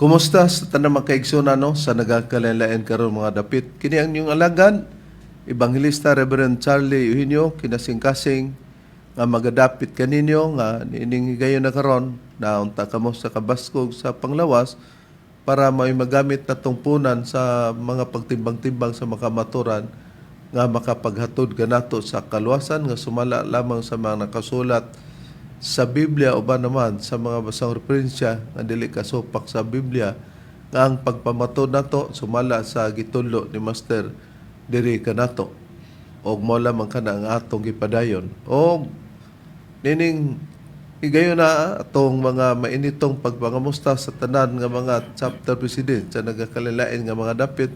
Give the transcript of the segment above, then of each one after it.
Kumusta sa tanang mga kaigsunan, no, sa nagakalain karon mga dapit? Kini ang inyong alagad, Evangelista Reverend Charlie Eugenio, kinasing-kasing nga magadapit kaninyo nga niining higayon na karon na unta kamo sa kabaskog sa panglawas para may magamit na tungpunan sa mga pagtimbang-timbang sa makamaturan nga makapaghatod kanato sa kaluwasan nga sumala lamang sa mga nakasulat sa Biblia o ba naman sa mga basang referensya nga dili kasupak sa Biblia, nga ang pagpamatod nato sumala sa gitudlo ni Master diri kanato og mao lamang kana ang atong gipadayon. Og nining higayon na, atong mga mainitong pagpangamusta sa tanan nga mga chapter president sa nagakalilain nga mga dapit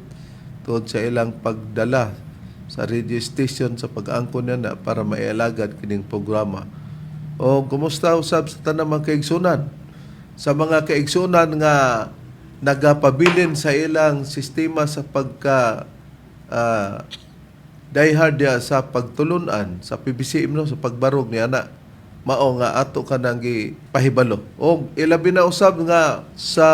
tungod sa ilang pagdala sa radio station sa pag-angkon niya na para maialagad kining programa. O kumusta usab sa tanang mga kaigsunan? Sa mga kaigsunan nga nagapabilin sa ilang sistema sa pagka diehard diya sa pagtulunan sa PBCM, no, sa pagbarog niya na mao nga ato kanang gipahibalo. O ilabi na usab nga sa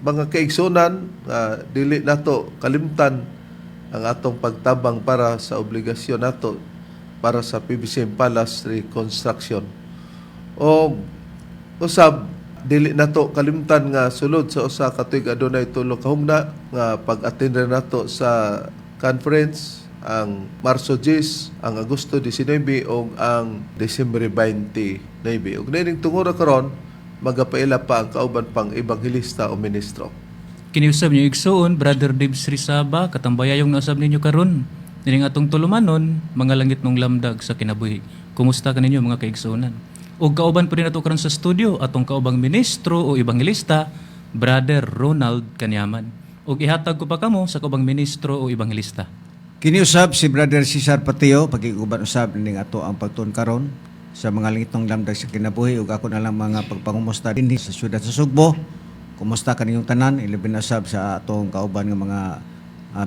mga kaigsunan nga dili nato kalimtan ang atong pagtabang para sa obligasyon nato para sa PBCM Palace reconstruction. O usab dili nato kalimtan nga sulod sa 1 ka tuig adunay tulo ka hugna nga pag-attend nato sa conference, ang Marso 10, ang Agosto 19 ug ang Desembre 29. Ug nining tungura karon, magapaila pa ang kauban pang ebanghelista o ministro. Kini usab inyong igsuon, Brother Dibs Rizaba, katambayayong nausab ninyo karon. Nining atong tulumanon, Mga Langitnong Lamdag sa Kinabuhi. Kumusta kaninyo, mga kaigsuonan? Ug kauban po rin nato karon sa studio atong kaubang ministro o ebanghelista, Brother Ronald Kanyaman. Ug ihatag ko pa kamo sa kaubang ministro o ebanghelista. Kini usab si Brother Cesar Pateo, pagiguban usab ning ato ang pagtuon karon sa Mga Langitnong Lamdag sa Kinabuhi, ug ako na lang mga pagpangumusta dinhi sa syudad sa Sugbo. Kumusta kaninyong tanan, ilabi na usab sa atong kauban nga mga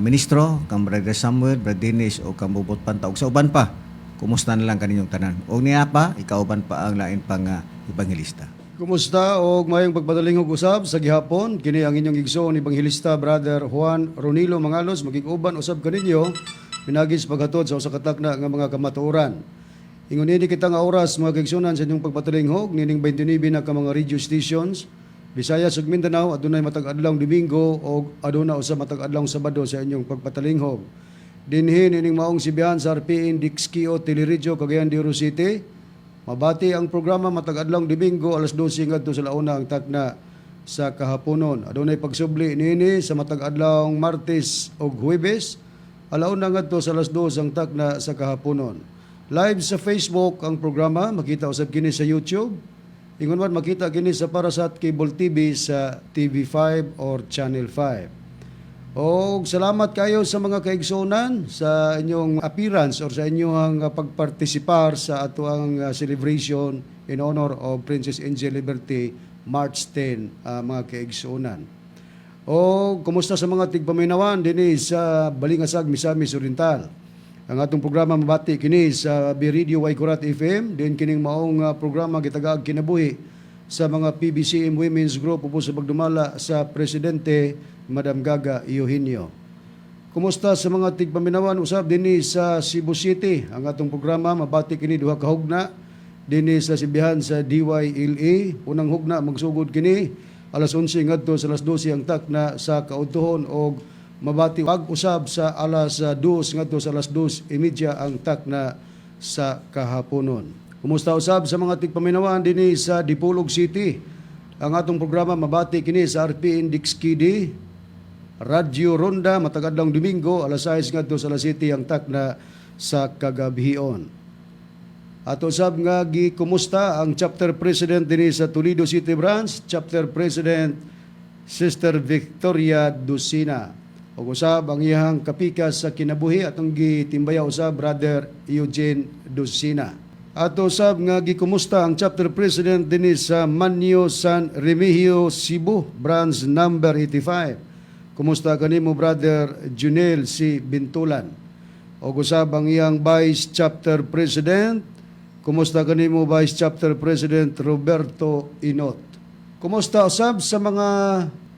ministro, kang Brother Samuel, Brother Dennis o kang Bubot Panta ug sa uban pa. Kumusta na lang kaninyong tanan? Og niya pa ikauban pa ang lain pang ebanghelista. Kumusta og mayong pagpadalingog usab sa gihapon. Kini ang inyong igsoon, Ebanghelista Brother Juan Ronilo Mangalos, magig-uban usab kaninyo pinagi sa paghatod sa usa ka takna nga mga kamatuoran. Ingon nini kita nga oras, mga kaigsuonan, sa inyong pagpatalinghog nining 29 na ka mga radio stations, Visayas ug Mindanao, adunay matag adlaw Domingo og aduna usab matag adlaw Sabado sa inyong pagpatalinghog. Dinhi nining maong sibihan sa RPN Dixkio Teleradyo, Cagayan de Oro City. Mabati ang programa matag adlaw Domingo alas 12 ngadto sa launa ang takna sa kahaponon. Adunay pagsubli niini sa matag adlaw Martes ug Huwebes alauna ngadto sa alas 2 ang takna sa kahaponon. Live sa Facebook ang programa, makita usab kini sa YouTube. Ingon man makita kini sa Parasat Cable TV sa TV5 or Channel 5. Og salamat kayo sa mga kaigsuonan sa inyong appearance or sa inyong pagpartisipar sa atoang celebration in honor of Princess Angel Liberty, March 10, mga kaigsuonan. O kumusta sa mga tigpaminawan dinhi sa Balingasag, Misamis Oriental? Ang atong programa mabati kini sa B-Radio Waikurat FM, din kining maong programa gitagaag kinabuhi sa mga PBCM Women's Group upo sa pagdumala sa Presidente Madam Gaga Eugenio. Kumusta sa mga tigpaminawan usab dinhi sa Cebu City? Ang atong programa mabati kini duha ka hugna dinhi sa sibihan sa DYLA. Unang hugna magsugod kini alas 11 ngadto sa alas 12 ang takna sa kaudtohon og mabati pag-usab sa alas 2 ngadto sa alas 2:30 ang takna sa kahaponon. Kumusta usab sa mga tigpaminawan dinhi sa Dipolog City? Ang atong programa mabati kini sa RPN Dixkidi Radyo Ronda matag adlaw Domingo alas 6 ngadto sa alas 7 ang takna sa kagabhion. Ato sab nga gikumusta ang chapter president dinhi sa Toledo City Branch, Chapter President Sister Victoria Ducina. Ug usab ang iyang kapikas sa kinabuhi, atong gitimbaya usab, Brother Eugene Ducina. Ato sab nga gikumusta ang chapter president dinhi sa Manyo San Remigio Cebu, branch number 85. Kumusta kanimo, Brother Junel C. Bintulan? Og usab ang iyang vice chapter president. Kumusta kanimo, Vice Chapter President Roberto Inot? Kumusta usab sa mga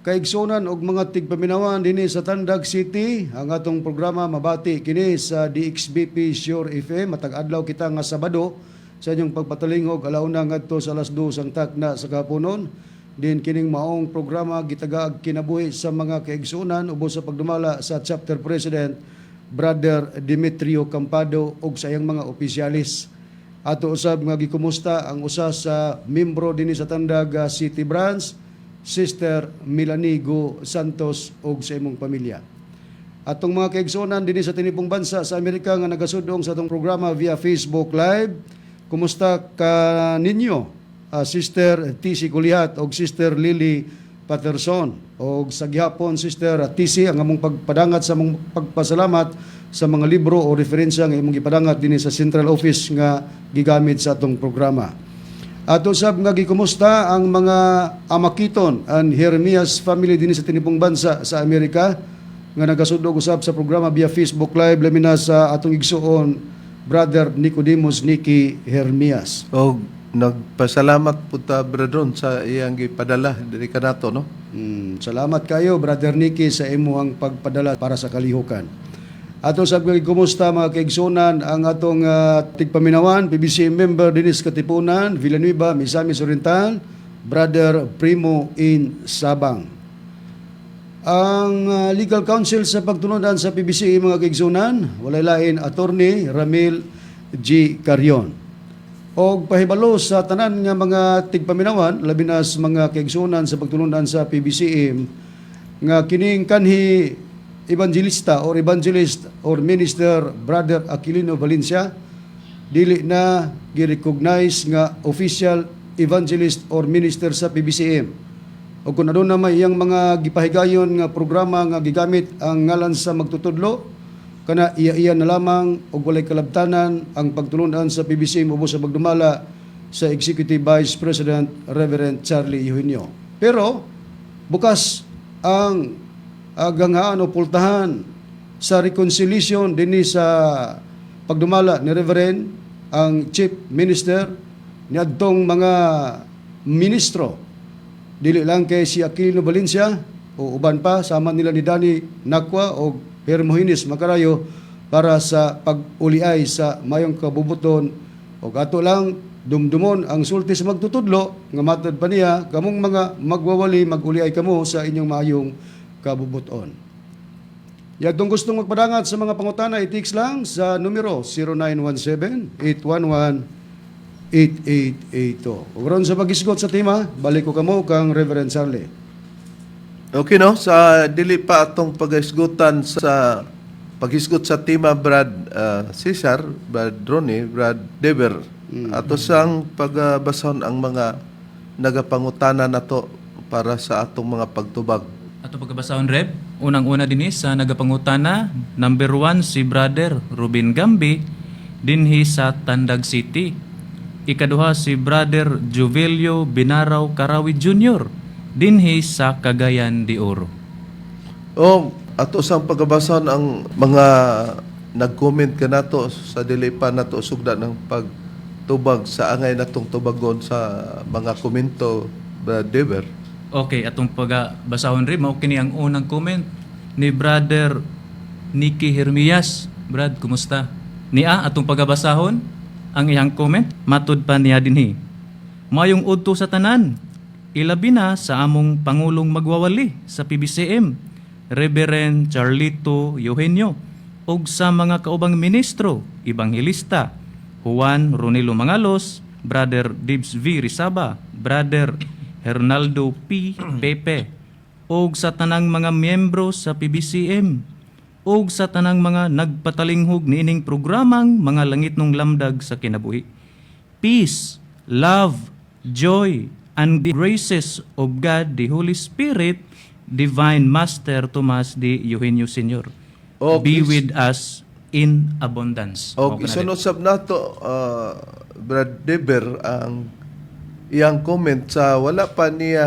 kaigsunan og mga tigpaminawan dinhi sa Tandag City? Ang atong programa mabati kini sa DXBP Sure FM matag adlaw kita nga Sabado sa inyong pagpatalingog alauna ngadto sa alas 2 ang takna sa kahaponon. Din kining maong programa gitagaag kinabuhi sa mga kaigsunan ubos sa pagdumala sa chapter president Brother Demetrio Campado ug sa iyang mga opisyalis. Ato usab nga gikumusta ang usa sa membro dinhi sa Tandag City Branch, Sister Milanigo Santos ug sa imong pamilya. Atong mga kaigsuonan dinhi sa tinibong bansa sa Amerika nga nagasudong sa atong programa via Facebook Live, kumusta ka ninyo? Sister TC Kulihat og Sister Lily Patterson, og sa gihapon, Sister TC, ang among pagpadangat sa among pagpasalamat sa mga libro o referensya nga imong gipadangat dinhi sa Central Office nga gigamit sa atong programa. Ato sab nga gikumusta ang mga Amakiton and Jeremias family dinhi sa tinibong bansa sa Amerika nga nagasudlog usab sa programa via Facebook Live, labi na sa atong igsuon Brother Nicodemus Nicky Hermias. Og nagpasalamat po ta, Bradron, sa iyang gipadala diri kanato, no? Salamat kayo, Brother Nicky, sa imuhang pagpadala para sa kalihukan. Ato sab nga kumusta, mga kaigsunan, ang atong tigpaminawan, PBC member dinis Katipunan, Villanueva, Misamis Oriental, Brother Primo in Sabang. Ang legal counsel sa pagtulunan sa PBC, mga kaigsunan, walay lain, Attorney Ramil G. Carion. Og pahibalo sa tanan nga mga tigpaminawan, labi na sa mga kaigsunan sa pagtulunan sa PBCM, nga kining kanhi evangelista or evangelist or minister Brother Aquilino Valencia dili na gi-recognize nga official evangelist or minister sa PBCM. O kung aduna may iyang mga gipahigayon nga programa nga gigamit ang ngalan sa magtutudlo, kana iya-iya na lamang og walay kalabtanan ang pagtulunan sa PBCM ubos sa pagdumala sa Executive Vice President Reverend Charlie Eugenio. Pero bukas ang ganghaan o pultahan sa reconciliation dinhi sa pagdumala ni Reverend, ang Chief Minister, niadtong mga ministro, dili lang kay si Aquilino Valencia o uban pa, sama nila ni Danny Nakwa o Hermogenes Macarayo, para sa pag-uliay sa mayong kabubuton. O ato lang dumdumon ang sulti sa magtutudlo nga matod pa niya, kamong mga magwawali, mag-uliay kamo sa inyong maayong kabubuton. Yagdong gustong magpadangat sa mga pangutana, i-text lang sa numero 0917-811-8882. Ug ron sa pag-isgot sa tema, balik ko kamo kang Reverend Charlie. Okay, no, sa dili pa atong paghisgutan sa paghisgot sa tema, Brad Cesar, Brad Ronnie, Brad Dever. Ato sang pagbasahon ang mga nagapangutana nato para sa atong mga pagtubag. Ato pagkabasahon, Reb, unang-una dinhi sa nagapangutana, number 1 si Brother Ruben Gambi dinhi sa Tandag City. Ikaduha si Brother Juvelio Binaraw Karawi Jr. dinhi sa Cagayan de Oro. O ato sang pagabasahon ang mga nag-comment kanato sa dili pa nato sugda ng pagtubag sa angay natong tubagon sa mga komento, Brad Dever. Okay, atong pagabasahon, Reb, mao kini ang unang comment ni Brother Nicky Hermias. Brad, kumusta? Niya atong pagabasahon ang iyang comment, matud pa niya dinhi. "Mayong udto sa tanan. Ilabi na sa among pangulong magwawali sa PBCM, Reverend Charlito Eugenio, ug sa mga kaubang ministro, Ebanghelista Juan Ronilo Mangalos, Brother Dibs V. Rizaba, Brother Hernaldo P. Pepe, ug sa tanang mga miyembro sa PBCM, ug sa tanang mga nagpatalinghog niining programang Mga Langitnong Lamdag sa Kinabuhi. Peace, love, joy, and the graces of God, the Holy Spirit, Divine Master Tomas de Eugenio Sr. Be with us in abundance." Og Okay na rin. Isunod sab nato, Brad Deber, ang iyang comment sa wala pa niya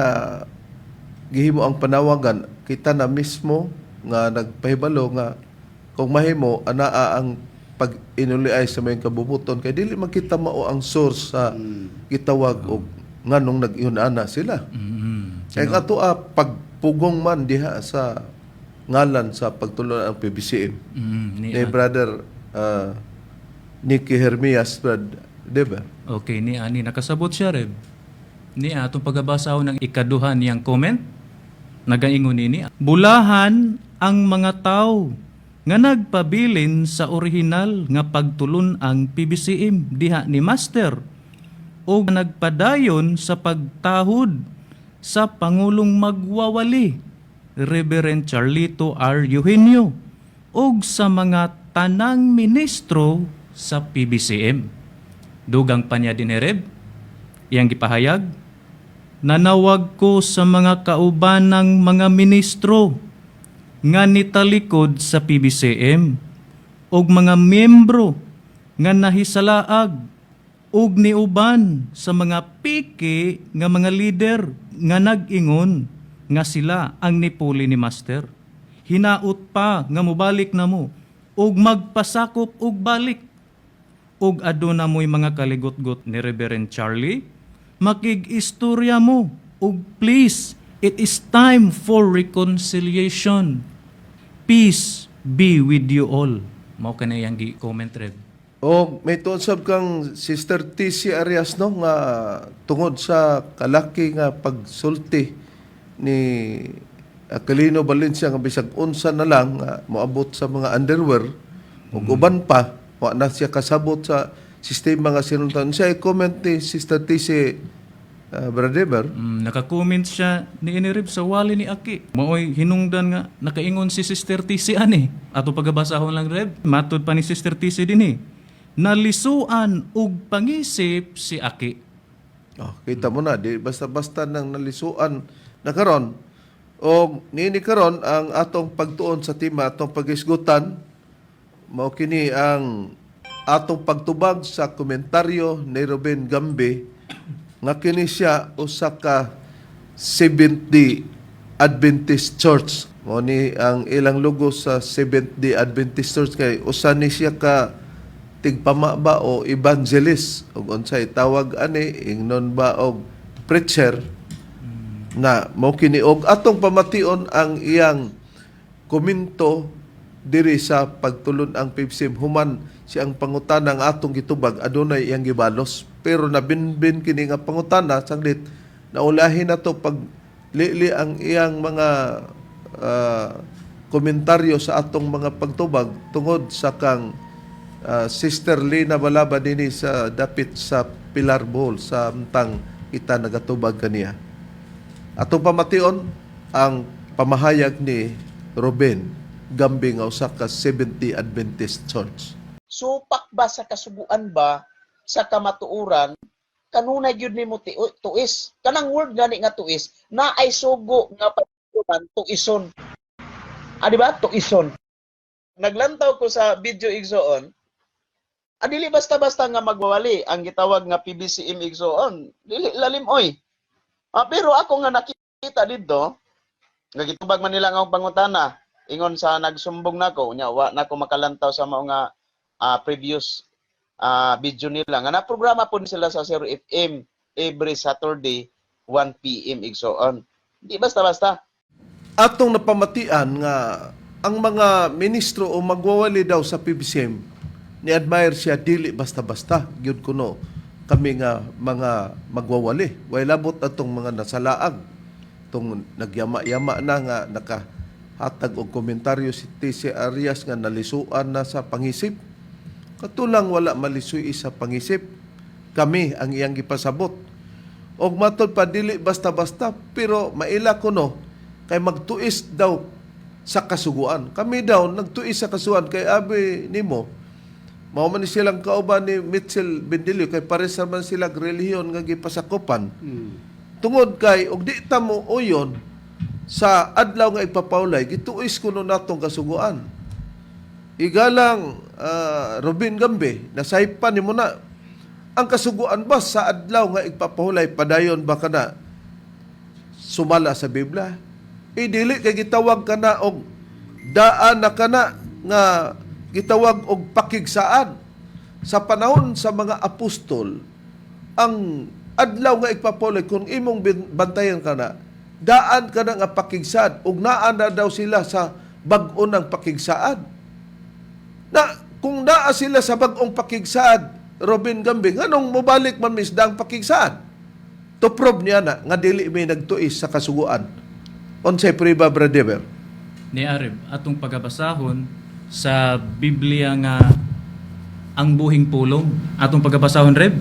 gihimo ang panawagan, kita na mismo nga nagpahibalo nga kung mahimo anaa ang pag inuliay sa mayong kabubuton kay dili man kita mao ang source sa gitawag og nganong nag-iyon ana sila. Kay ato pagpugong man diha sa ngalan sa pagtulon ang PBCM. Ni, Ni Brother Nicky Hermias, Brad, di ba? Okay, ni ani nakasabot siya, Reb. Ni atong pagabasa ng ikaduha niyang comment, nagaingon nini, bulahan ang mga tao nga nagpabilin sa orihinal nga pagtulon ang PBCM diha ni Master o nagpadayon sa pagtahod sa Pangulong Magwawali, Reverend Charlito R. Eugenio, ug sa mga tanang ministro sa PBCM. Dugang pa niya din, Reb, iyang gipahayag, "Nanawag ko sa mga kaubanang mga ministro nga nitalikod sa PBCM ug mga miyembro nga nahisalaag ug niuban sa mga piki nga mga leader nga nag-ingon nga sila ang nipuli ni Master. Hinaut pa nga mobalik na mo ug magpasakop og balik ug aduna mo'y mga kaligot-got ni Reverend Charlie, makig-istorya mo ug please, it is time for reconciliation. Peace be with you all." Mao kanay ang gi-comment, Rev. O may tuon sab kang Sister TC Arias, no, nga tungod sa kalaki nga pagsulti ni Aquilino Valencia nga bisag unsa na lang nga moabot sa mga underwear ug uban pa, wa na siya kasabot sa sistema nga sinultan siya. I-comment ni Sister TC, Brother. Naka-comment siya ni Inirib sa wali ni Aki. Maoy hinungdan nga nakaingon si Sister TC ani. Ato pagabasahon lang, Rev. Matod pa ni Sister TC dinhi, nalisuan og pangisip si Aki. Oh, kita mo na, di basta-basta nang nalisuan na karon. O niini karon ang atong pagtuon sa tema, atong pagisgutan, mao kini ang atong pagtubag sa komentaryo ni Ruben Gambe nga kini siya usa ka Seventh-day Adventist Church. Mao ni ang ilang logo sa Seventh-day Adventist Church kay usa ni siya ka tigpama ba o evangelist ug unsay tawag ani, ingnon ba og preacher na mao kini, og atong pamation ang iyang komento diri sa pagtulon ang PBCM human siyang pangutana ang atong gitubag. Adunay iyang gibalos pero nabinbin kini nga pangutana sanglit naulahin na to pag lili ang iyang mga komentaryo sa atong mga pagtubag tungod sa kang Sister Lina Balaba dinhi sa dapit sa Pilar, Bohol, sa samtang kita nagatubag kaniya. Atong pamation ang pamahayag ni Ruben Gambe nga usa ka Seventh-day Adventist Church. Supak ba sa kasuguan ba sa kamatuoran, kanunay gyud nimo tuis. Kanang word gani nga tuis na ay sugo nga pagtuman tuison. Ah, di ba? Tuison. Naglantaw ko sa video, igsoon. Ah, dili basta-basta nga magwawali ang gitawag nga PBCM, igsoon. Dili lalim oy. Ah, pero ako nga nakita didto nga gitubag man nila nga akong pangutana ingon sa nagsumbong nako, unya wa na ko makalantaw sa mao nga previous video nila nga na programa po sila sa 0 FM every Saturday 1 PM, igsoon. Di basta-basta. Atong napamatian nga ang mga ministro o magwawali daw sa PBCM ni admire siya, dili basta-basta gyud kuno kami nga mga magwawali. Way labot atong mga nasalaag tong nagyama-yama na nga nakahatag og komentaryo si TC Arias nga nalisuan na sa pangisip. Katulang wala malisuy sa pangisip kami ang iyang gipasabot. Og matod pa, dili basta-basta, pero maila kuno kay magtuis daw sa kasuguan. Kami daw nagtuis sa kasuguan kay abi nimo mao man ni silang kauban ni Mitchell Bendilio kay pares man sila relihiyon nga gipasakupan. Tungod kay og di ta mo uyon sa adlaw nga ipapawlay, gituis kuno natong kasuguan. Igalang Robin Gambe, nasaypan nimo na ang kasuguan ba sa adlaw nga igpapahulay, padayon ba kana sumala sa Biblia? E dili kay gitawag kana og daan na kana nga gitawag og pakigsaan. Sa panahon sa mga apostol, ang adlaw nga igpapahulay, kung imong bantayan kana Daan ka na nga pakigsaad ug naa na daw sila sa bag-o ng pakigsaad. Na kung naa sila sa bag-ong pakigsaad, Robin Gambing, anong mobalik man mis daang pakigsaad? To prove niya na nga dili may nagtuis sa kasuguan. Unsay priba, Brother? Ni Areb, atong pagabasahon sa Biblia nga ang buhing pulong. Atong pagabasahon, Reb,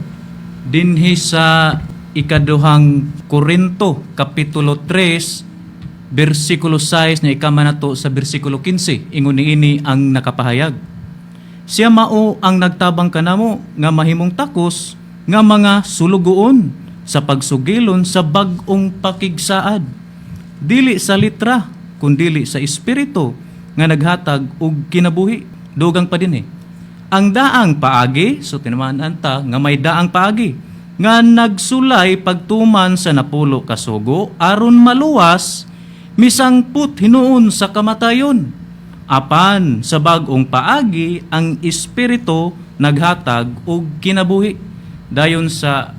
dinhi sa ikaduhang Korinto, Kapitulo 3, bersikulo 6 na ikama nato sa bersikulo 15. Ingon niini ang nakapahayag. Siya mao ang nagtabang kanamo nga mahimong takos nga mga sulugoon sa pagsugilon sa bag-ong pakigsaad. Dili sa litra, kundili sa espiritu nga naghatag og kinabuhi. Dugang pa din eh. Ang daang paagi, so tinamaan ta nga may daang paagi nga nagsulay pagtuman sa napulo kasugo aron maluwas misangput hinuon sa kamatayon. Apan sa bag-ong paagi ang espiritu naghatag og kinabuhi. Dayon sa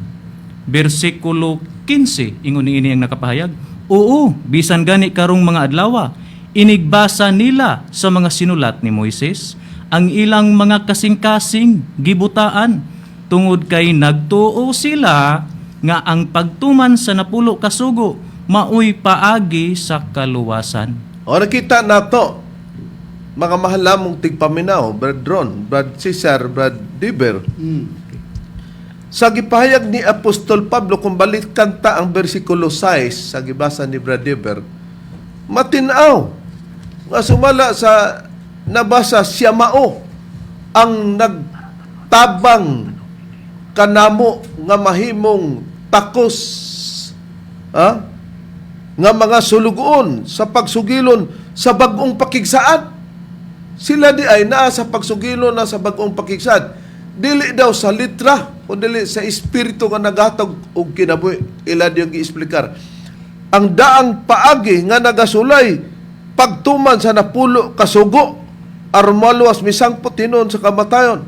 bersikulo 15, ingon niini ang nakapahayag. Oo, bisan gani karong mga adlawa, inigbasa nila sa mga sinulat ni Moises ang ilang mga kasing-kasing gibutaan tungod kay nagtuo sila nga ang pagtuman sa napulo kasugo maoy paagi sa kaluwasan. O nakita nato mga mahal lamong tigpaminaw, Brad Ron, Brad Cesar, Brad Diber. Sa gipahayag ni Apostol Pablo, kung balikan ta ang bersikulo 6 sa gibasa ni Brad Diber, matinaw nga sumala sa nabasa siya mao ang nagtabang kanamo nga mahimong takos, ha, nga mga sulugoon sa pagsugilon sa bag-ong pakigsaad. Sila di ay naa sa pagsugilon na sa bag-ong pakigsaad. Dili daw sa litra o dili sa espiritu nga naghatag og kinabuhi. Ila di yung giexplikar. Ang daang paagi nga nagasulay pagtuman sa napulo kasugo aron maluwas misangpot hinuon sa kamatayon.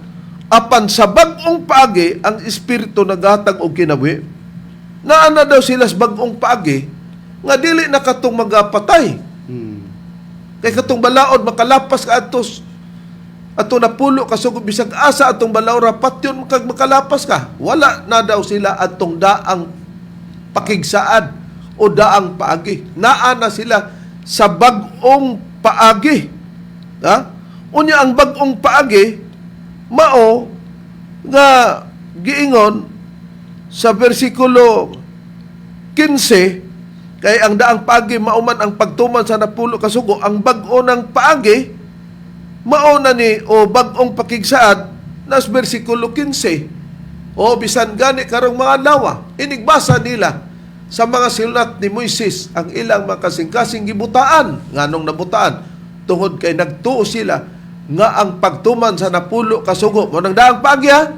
Apan sa bag-ong paagi ang espiritu naghatag og kinabuhi. Naa na daw sila sa bag-ong paagi nga dili na katong magapatay. Kay katong balaod makalapas ka atos ato napulo kasugo bisag asa atong balaod patyon kag makalapas ka. Wala na daw sila atong daang pakigsaad o daang paagi. Naa na sila sa bag-ong paagi. Ha? Unya ang bag-ong paagi mao nga giingon sa bersikulo 15, kay ang daang paagi mauman ang pagtuman sa napulo kasugo, ang bag-o ng paagi mao na ni o bag-ong pakigsaad nas bersikulo 15. O bisan gani karong mga adlaw, inigbasa nila sa mga sinulat ni Moises ang ilang mga kasing-kasing gibutaan. Nganong nabutaan? Tungod kay nagtuo sila nga ang pagtuman sa napulo kasugo mo nang daang paagi, ha?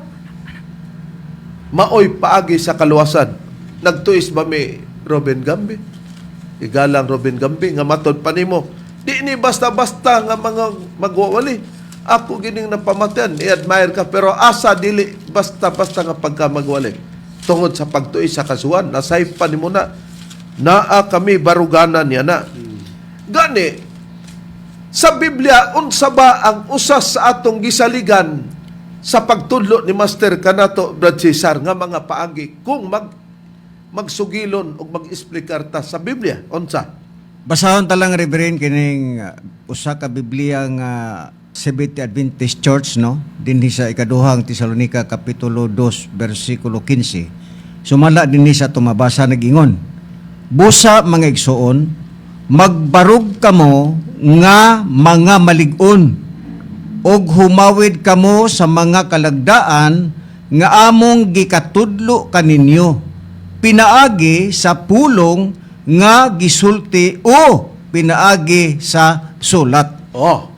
Maoy paagi sa kaluwasan. Nagtuis ba mi, Robin Gambi? Igalang Robin Gambi nga matod pa nimo. Di ni basta-basta nga mga magwawali. Ako gining napamatian, i-admire ka, pero asa dili basta-basta nga pagka magwali. Tungod sa pagtuis sa kasuan, nasay pa nimo na naa kami baruganan niya na. Gani, sa Biblia, unsa ba ang usas sa atong gisaligan sa pagtudlo ni Master kanato, Brad Cesar, nga mga paagi kung magsugilon o mag-explicar ta sa Biblia? Unsa? Basahon ta lang, Reverend, kining usa ka Biblia nga Seventh Adventist Church, no, dinhi sa ikaduhang Tesalonika kapitulo 2 bersikulo 15. Sumala dinhi sa tumabasa nagingon: "Busa mga igsoon, magbarug kamo nga mga malig-on ug humawid kamo sa mga kalagdaan nga among gikatudlo kaninyo pinaagi sa pulong nga gisulti o pinaagi sa sulat." Oh.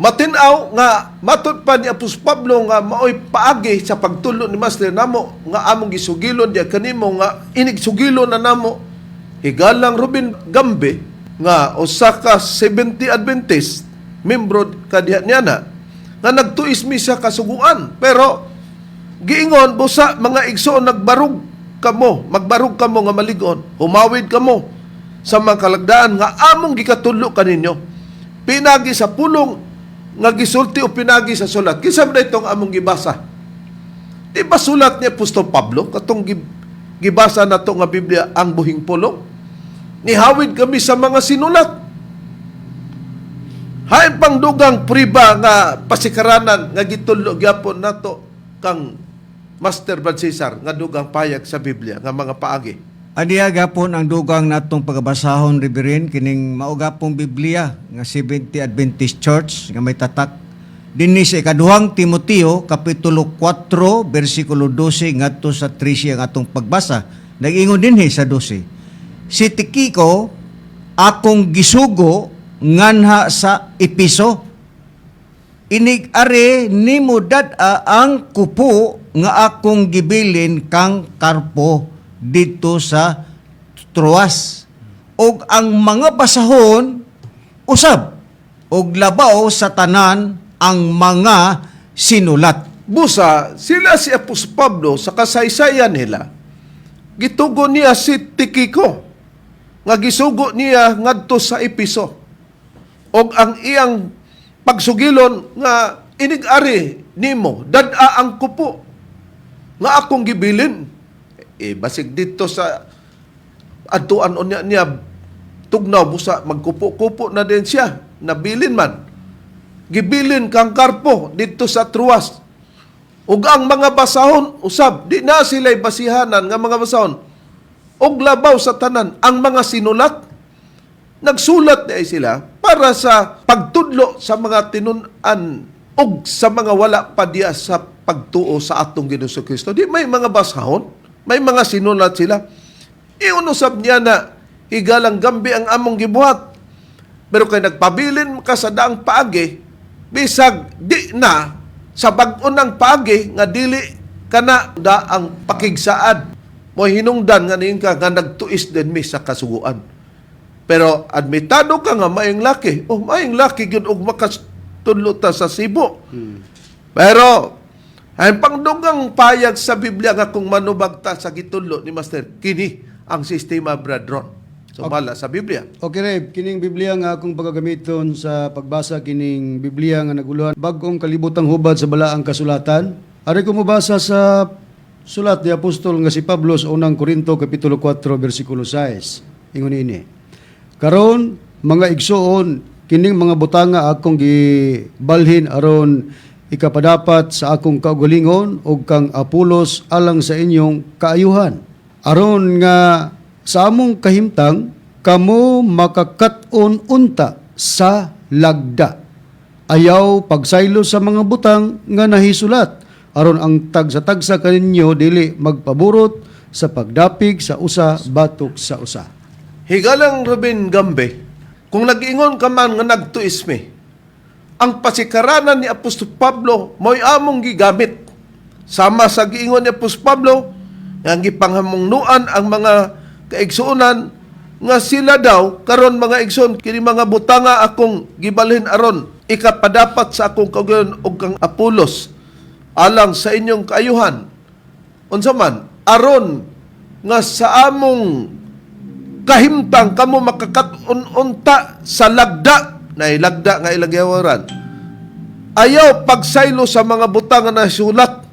Matinaw nga matud pa ni Apostol Pablo nga maoy paagi sa pagtulo ni Master namo nga among gisugilon diya kanimo nga inigsugilon na namo higalang Ruben Gambe nga usa ka 70 Adventist membro kadiha niya na nga nagtuis mi sa kasuguan, pero giingon, busa mga igsoon, nagbarug kamo, magbarug kamo nga maligon, humawid kamo. sa mga kalagdaan nga among gikatudlo kaninyo. Pinagi sa pulong nga gisulti o pinagi sa sulat. Kinsa man itong among gibasa? Di ba sulat ni Apostol Pablo katong gibasa nato nga Biblia ang buhing pulong? Nihawid kami sa mga sinulat. Hain pang dugang priba nga pasikaranan nga gitudlo gyapon nato kang Master Brad Cesar nga dugang payag sa Biblia nga mga paagi. Aniya gapon ang dugang natong pagabasahon, Reverend, kining mao gapong Biblia nga Seventh Adventist Church nga may tatak dinhi sa ikaduhang Timoteo kapitulo 4 bersikulo 12 ngadto sa 13 ang atong pagbasa. Nag-ingon dinhi sa 12. Si Tikiko akong gisugo nganha sa Epeso, inig-ari nimo dad-a ang kupo nga akong gibilin kang Karpo didto sa Troas ug ang mga basahon usab, ug labaw sa tanan ang mga sinulat. Busa, sila si Apostol Pablo sa kasaysayan nila, gitugo niya si Tikiko nga gisugo niya ngadto sa Episo. Og ang iyang pagsugilon nga inig-ari nimo dad-a ang kupo nga akong gibilin. Eh, basig dito sa adtuan unya niya tugnaw, busa magkupo-kupo na din siya, nabilin man. Gibilin kang Karpo dito sa Truas. Ug ang mga basahon usab, di na sila'y basihanan nga mga basahon. Ug labaw sa tanan ang mga sinulat. Nagsulat di ay sila para sa pagtudlo sa mga tinun-an ug sa mga wala pa diya sa pagtuo sa atong Ginoong Kristo. Di may mga basahon, may mga sinulat sila. Iunusab niya na higalang gambi ang among gibuhat. Pero kay nagpabilin ka sa daang paagi, bisag di na sa bag-o ng paagi nga dili kana daang pakigsaad mo, hinungdan nga niing ka nga nagtuis din mi sa kasuguan. Pero admitado ka nga maayong laki. Oh, maayong laki gyud og makatudlo ta sa Cebu. Pero ang pangdugang payag sa Biblia nga kung manubag ta sa gitudlo ni Master, kini ang sistema, Bradron. So bala sa Biblia. Okay, Rev, kining Biblia nga akong pagagamiton sa pagbasa, kining Biblia nga naguluhan Bag-ong Kalibutang Hubad sa Balaang Kasulatan. Ari ko mobasa sa sulat ni Apostol nga si Pablo sa unang Korinto kapitulo 4 bersikulo 6. Ingon ini. Karon, mga igsuon, kining mga butanga akong gibalhin aron ikapadapat sa akong kaugalingon ug kang Apolos alang sa inyong kaayuhan, aron nga sa among kahimtang kamo makakat-on unta sa lagda. Ayaw pagsaylo sa mga butang nga nahisulat, aron ang tagsa-tagsa kaninyo dili magpaburot sa pagdapig sa usa batok sa usa. Higalang Ruben Gambe, kung nag-ingon ka man nga nagtuis mi, ang pasikaranan ni Apostol Pablo mo'y among gigamit. Sama sa giingon ni Apostol Pablo, nga gipanghamungnuan ang mga kaigsuonan nga sila daw karon, mga igsoon, kini mga butanga akong gibalhin aron ikapadapat sa akong kaugalingon ug kang Apolos alang sa inyong kaayuhan, unsa man, aron nga sa among kahimtang kamo makakat-on unta sa lagda na ilagda nga ilang gihawaran. Ayaw pagsaylo sa mga butang nga nasulat.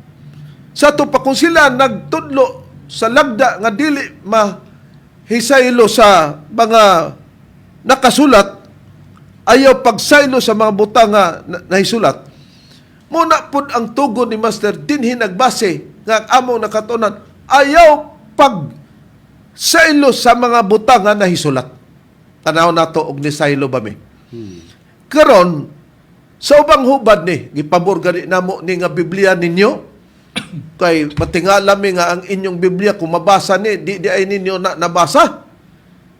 Sa ato pa kung sila nagtudlo sa lagda nga dili mahisaylo sa mga nakasulat, ayaw pagsaylo sa mga butang nga nahisulat. Muna pud ang tugon ni Master dinhi nagbase nga ang among nakatunan, ayaw pag saylo sa mga butang nga nahisulat. Tanaw nato og ni saylo ba mi. Karon sa ubang hubad ni gipabor gani namo ni nga Biblia ninyo kay matingala mi nga ang inyong Biblia kung mabasa ni di di ay ninyo na nabasa.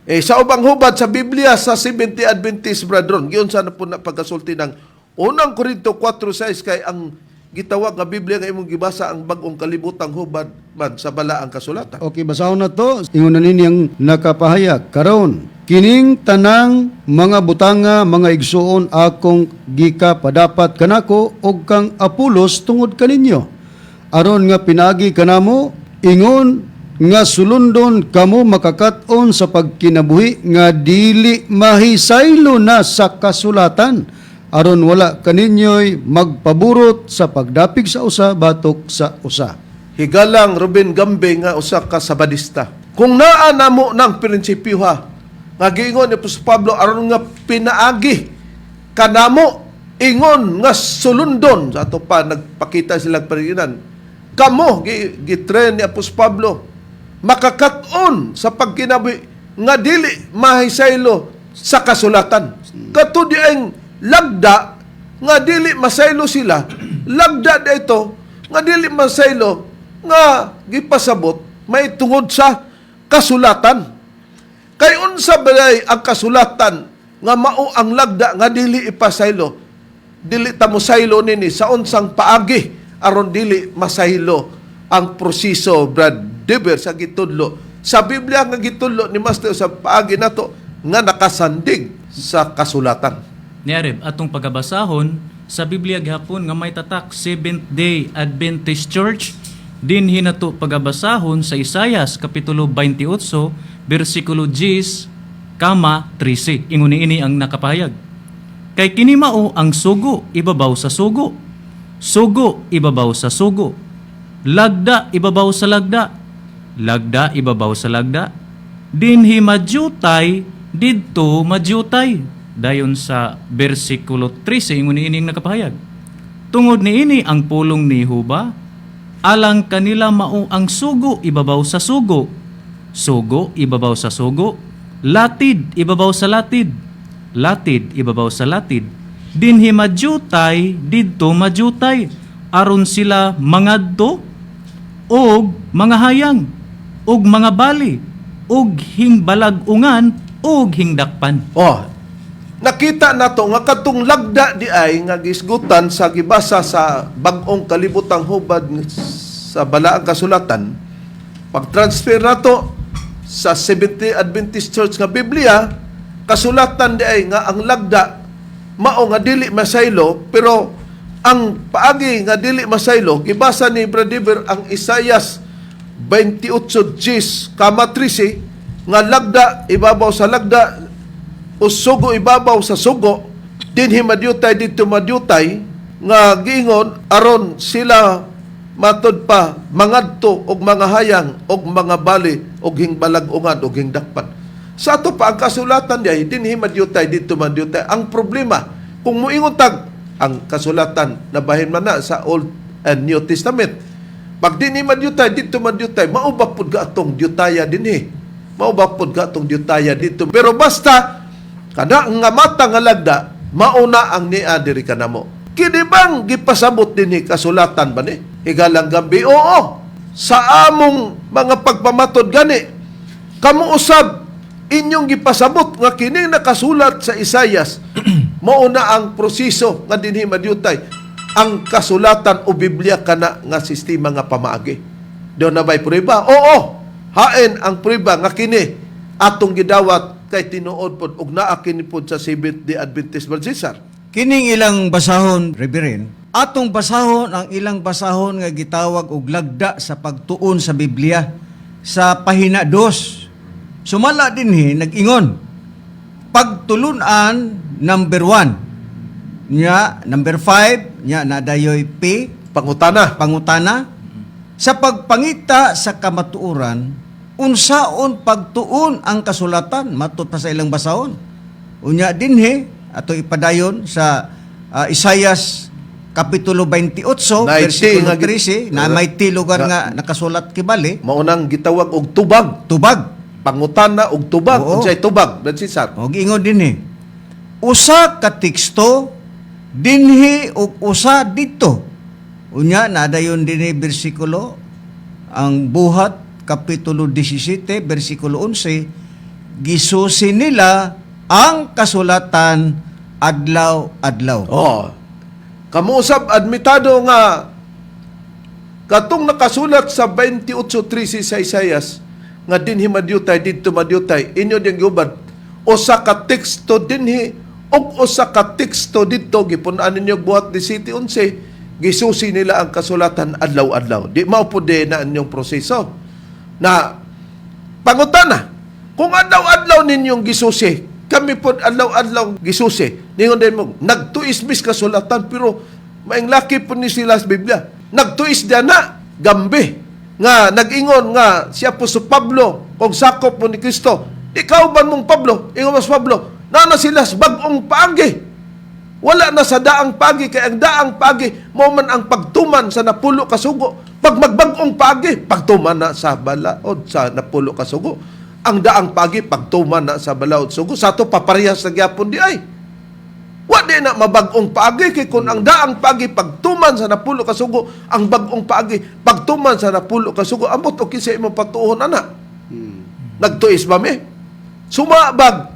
Eh sa ubang hubad sa Biblia sa 70 Adventist Brethren, giunsa na po na pagkasulti ng unang Korinto 4:6 kay ang gitawag nga Biblia nga imong gibasa ang Bag-ong Kalibutang Hubad man sa Balaang Kasulatan. Okay, basahon na to. Ingon na ninyang nakapahayag. Karon, kining tanang mga butanga, mga igsuon, akong gikapadapat kanako og kang Apolos tungod kaninyo, aron nga pinagi kanamo ingon Nga sulundon kamo makakat-on sa pagkinabuhi nga dili mahisaylo na sa kasulatan, aron wala kaninyo'y magpaburot sa pagdapig sa usa batok sa usa. Higalang Ruben Gambe nga usa ka Sabadista. Kung naa namo ng prinsipyo ha, nga giingon ni Apostol Pablo aron nga pinaagi kanamo ingon nga sulundon sa ato pa nagpakita sila parinan. Kamo gi-train ni Apostol Pablo makakat-on sa pagkinabuhi nga dili mahisaylo sa kasulatan. Kato di ang lagda nga dili masaylo sila, lagda da ito nga dili masaylo nga gipasabot may tungod sa kasulatan. Kay unsa balay ang kasulatan nga mao ang lagda nga dili ipasaylo? Dili ta mosaylo nini sa unsang paagi aron dili masaylo ang proseso, Brad Deber, sa gitudlo sa Biblia nga gitudlo ni Master sa paagi nato nga nakasandig sa kasulatan. Niareb, atong pagabasahon sa Biblia gihapon nga may tatak Seventh Day Adventist Church, dinhi nato pagabasahon sa Isayas kapitulo 28 bersikulo 10 kama 13. Ingon niini ang nakapahayag. Kay kini mao ang sugo ibabaw sa sugo. Sugo ibabaw sa sugo. Lagda ibabaw sa lagda. Lagda ibabaw sa lagda. Dinhi madyutay, didto madyutay. Dayon sa bersikulo 13, ingon niini ang nakapahayag. Tungod niini ang pulong ni Huba, alang kanila mao ang sugo ibabaw sa sugo. Sugo ibabaw sa sugo, latid ibabaw sa latid, latid ibabaw sa latid. Dinhi madyutay, didto madyutay, aron sila mangadto og mga hayang, og mga bali, og hingbalag-ungan, og hingdakpan. Oh, nakita nato nga katong lagda di ay nga gisgutan sa gibasa sa Bag-ong Kalibutang Hubad sa Balaang Kasulatan. Pag-transfer nato sa Seventh-day Adventist Church nga Biblia, kasulatan di ay nga ang lagda mao nga dili masaylo, pero ang paagi nga dili masaylo, gibasa ni Brother ang Isayas 28:10 kama 13 nga lagda ibabaw sa lagda o sugo ibabaw sa sugo, dinhi madyutay, didto madyutay, nga giingon aron sila matod pa mangadto og mga hayang og mga bali og hingbalag-ungan og hingdakpan. Sa ato pa ang kasulatan diay dinhi madyutay, didto madyutay. Ang problema kung moingon tag ang kasulatan nabahin man na sa Old and New Testament, pag dinhi madyutay, didto madyutay, mao ba pud ka atong dyutaya dinhi, mao ba pud ka atong dyutaya didto? Pero basta kada nga mata nga lagda mauna ang nia diri kanamo. Kini bang gipasabot dinhi kasulatan ba ni, Higalang Gambi? Oo, sa among mga pagpamatod gani, kamo usab inyong gipasabot nga kini nakasulat sa Isayas mauna ang proseso nga dinhi madyutay ang kasulatan o Biblia kana nga sistema nga pamaagi. Doon na ba'y prueba? Oo. Hain ang prueba nga kini atong gidawat kay tinuod pod ug naa kini pod sa Seventh Day Adventist, Brother Cesar. Kining ilang basahon, Reverend, atong basahon ang ilang basahon nga gitawag og lagda sa pagtuon sa Biblia sa pahina 2. Sumala dinhi nag-ingon. Pagtulunan number 1. Nya number 5, nya nadayoy P, Pangutana. Pangutana sa pagpangita sa kamatuoran, unsaon pagtuon ang kasulatan matud pa sa ilang basahon. Unya dinhi ato ipadayon sa Isayas kapitulo 28 Naay T bersikulo nga 13 na may T lugar nga nakasulat kibali. Maunang gitawag og tubag. Tubag. Pangutana og tubag. Oo. Unsay tubag, Brother Cesar? Og ingon dinhi, usa ka teksto dinhi ug usa didto. Unya nadayon dinhi bersikulo ang Buhat kapitulo 17 bersikulo 11, gisusi nila ang kasulatan adlaw-adlaw. Oh. Kamo usab admitado nga katong nakasulat sa 28:13 sa Isayas nga dinhi madyutay, didto madyutay, inyo ding giubad usa ka teksto dinhi ug usa ka teksto didto, gipun-an ninyo Buhat 17:11, gisusi nila ang kasulatan adlaw-adlaw. Di mao pud na inyong proseso. Na pangutana, kung adlaw-adlaw ninyong gisusi, kami pod adlaw-adlaw gisusi. Ningon din mo, nagtuis mis kasulatan pero maing laki po ni sila sa Biblia. Nagtuis diya na, Gambe. Nga nag-ingon nga si Apostol Pablo kung sakop mo ni Kristo. Ikaw ba mong Pablo? Ingon mas Pablo, nana sila sa bag-ong paagi. Wala na sa daang pagi kay ang daang pagi mao man ang pagtuman sa napulo ka sugo. Pag magbag-ong pagi, pagtuman na sa balaod sa napulo ka sugo. Ang daang pagi pagtuman na sa balaod sugo. Sa ato paparehas na gyapon di ay. Wa di na mabag-ong paagi kay kung ang daang pagi pagtuman sa napulo ka sugo, ang bag-ong paagi pagtuman sa napulo ka sugo, ambot og kinsa imong patuohon ana. Nagtuis ba mi? Sumabag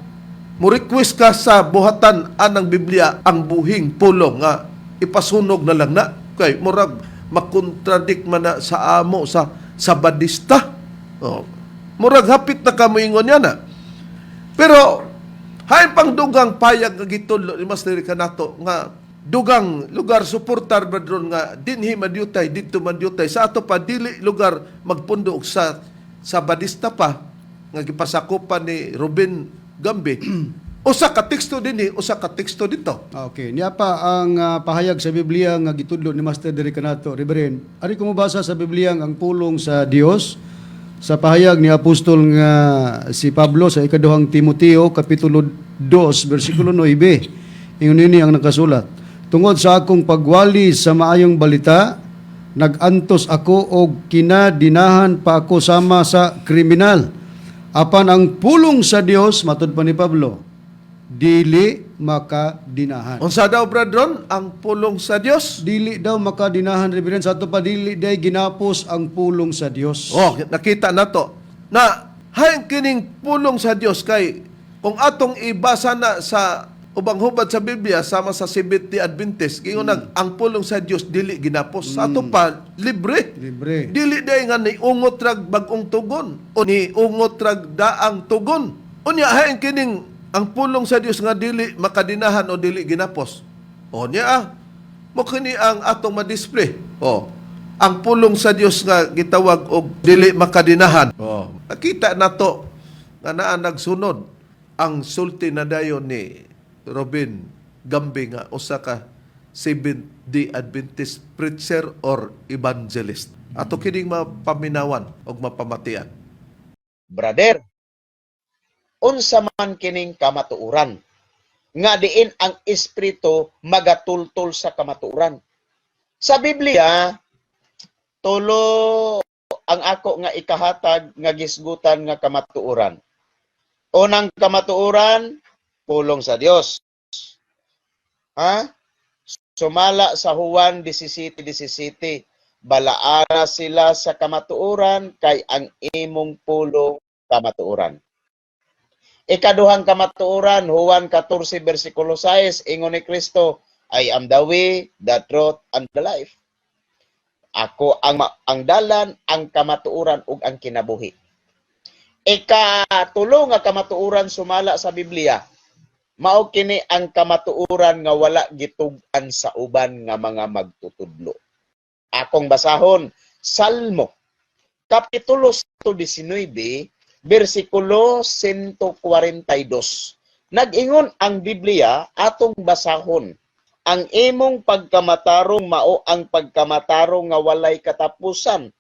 mo request ka sa buhatan anang Biblia ang buhing pulong nga ipasunog na lang na kay murag makontradict man na sa amo sa Sabadista. Oh. Murag hapit na ka moingon niya na. Pero hain pang dugang payag nga gitudlo ni Master kanato nga dugang lugar suportar brethren nga dinhi madyutay didto madyutay sa ato pa dili lugar magpundo og sa Sabadista pa nga gipasakopan ni Ruben Gambe. Usa ka teksto dinhi, usa ka teksto dito. Okay, niya pa ang pahayag sa Biblia nga gitudlo ni Master diri kanato, Reverend. Ari ko mobasa sa Biblia ang pulong sa Dios sa pahayag ni apostol nga si Pablo sa ikaduhang Timoteo kapitulo 2 bersikulo 9. Ingon nini ang nakasulat. Tungod sa akong pagwali sa maayong balita, nagantos ako og kinadinahan pa ako sama sa kriminal. Apan ang pulong sa Dios, matud pa ni Pablo, dili makadinahan. Unsa daw, brethren, ang pulong sa Dios? Dili daw makadinahan, Reverend. Sa ato pa, dili day ginapos ang pulong sa Dios. Oh, nakita na to. Na hain kining pulong sa Dios kay kung atong ibasa na sa ubang hubad sa Biblia sama sa Seventh-day Adventist, gingon ang pulong sa Dios dili ginapos. Sa ato pa libre. Libre. Dili day nga niungot rag bag-ong tugon o niungot rag daang tugon. Unya hain kining ang pulong sa Dios nga dili makadinahan o dili ginapos. O niya ah, mo kini ang atong ma-display. O ang pulong sa Dios nga gitawag og dili makadinahan. O nakita nato nga naa nagsunod ang sulti na dayon ni Robin Gambe nga usa ka Seventh-day Adventist preacher or evangelist. Ato kining mapaminawan og mapamatian. Brother, unsa man kining kamatuoran nga diin ang espiritu magatultol sa kamatuoran? Sa Biblia, tulo ang ako nga ikahatag nga gisgutan nga kamatuoran. Unang kamatuoran, pulong sa Dios. Ha? Sumala sa Juan 17:17, balaana sila sa kamatuoran kay ang imong pulong kamatuoran. Ikaduhang kamatuoran, Juan 14 bersikulo 6, ingon ni Kristo, "I am the way, the truth, and the life." Ako ang dalan, ang kamatuoran ug ang kinabuhi. Ikatulo nga kamatuoran sumala sa Biblia, mao kini ang kamatuoran nga wala gitug-an sa uban nga mga magtutudlo. Akong basahon, Salmo, Kapitulo 119, bersikulo 142. Nag-ingon ang Biblia, atong basahon, "Ang imong pagkamatarong mao ang pagkamatarong nga walay katapusan,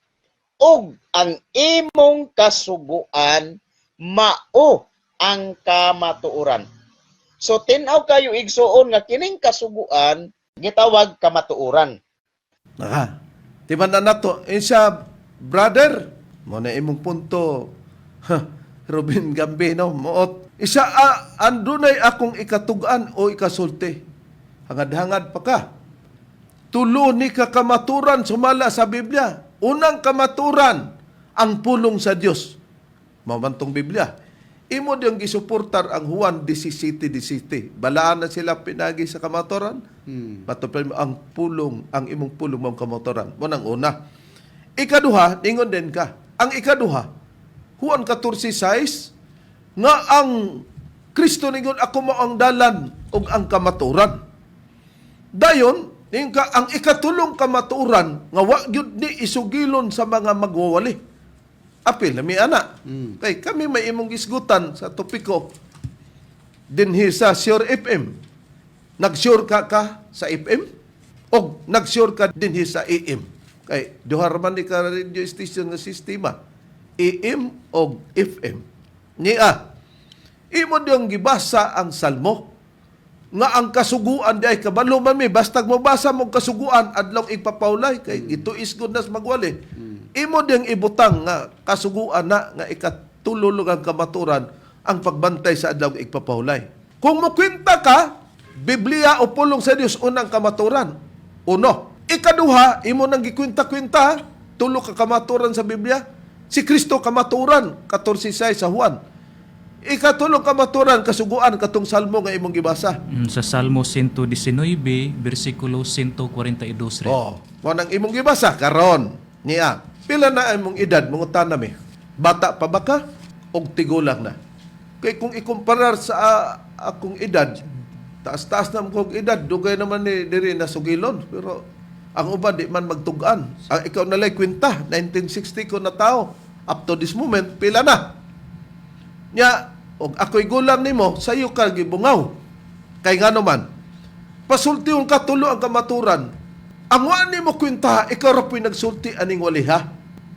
ug ang imong kasuguan mao ang kamatuoran." So tin-aw kayo, igsuon, nga kining kasuguan gitawag kamatuoran. Naka. Timan na nato, insa brother, mo na imong punto. Ha, Robin Gambino, moot. Isa andunay akong ikatugan o ikasulti. Hangad-hangad pa ka. Tulo ni ka kamaturan sumala sa Biblia. Unang kamaturan, ang pulong sa Dios. Mamantong Biblia. Imo diyang gisuportar ang Juan 17:17. Balaan na sila pinagi sa kamaturan. Matupad mo ang pulong, ang imong pulong mong kamaturan. Mo nang una. Ikaduha, ningon din ka. Ang ikaduha, Juan 14:6, nga ang Kristo ningon, "Ako mo ang dalan ug ang kamaturan." Dayon, ningon ka, ang ikatulong kamaturan nga wa gyud ni isugilon sa mga magwawali. Apil na mi ana. Kay kami may imong gisgutan sa topiko dinhi sa Sure FM. Nag-sure ka ka sa FM o nag-sure ka dinhi sa AM. Kay duha ra man ni ka radio station nga sistema, AM o FM. Niya, imo diyang gibasa ang Salmo nga ang kasuguan di ay kabalo man mi, bastag mobasa mo kasuguan adlaw igpapawlay kay ituis gud nas magwali. Imo diyang ibutang nga kasuguan na nga ikatululog ang kamaturan ang pagbantay sa adlaw igpapawlay. Kung mokwenta ka Biblia o pulong sa Dios, unang kamaturan, uno. Ikaduha, imo nang gikwenta-kwenta tulo ka kamaturan sa Biblia, si Kristo kamaturan, 14:6 sa Juan. Ikatulong kamaturan, kasuguan, katong salmo nga imong gibasa. Sa Salmo 119, versikulo 142, Rev. Oh, mo nang imong gibasa karon niya. Pila na imong edad, mangutana mi? Bata pa ba ka og tigulang na? Kay kung ikumparar sa akong edad, taas-taas na kog edad, dugay naman ni diri na sugilon, pero ang uban di man magtug-an. Ang ikaw nalay kwenta, 1960 ko na tao. Up to this moment, pila na? Nya, og ako'y gulang nimo, sayo ka gibungaw. Kay ngano man, pasultihon ka tulo ang kamaturan. Ang wa nimo kwenta, ikaw ra po'y nagsulti aning waliha.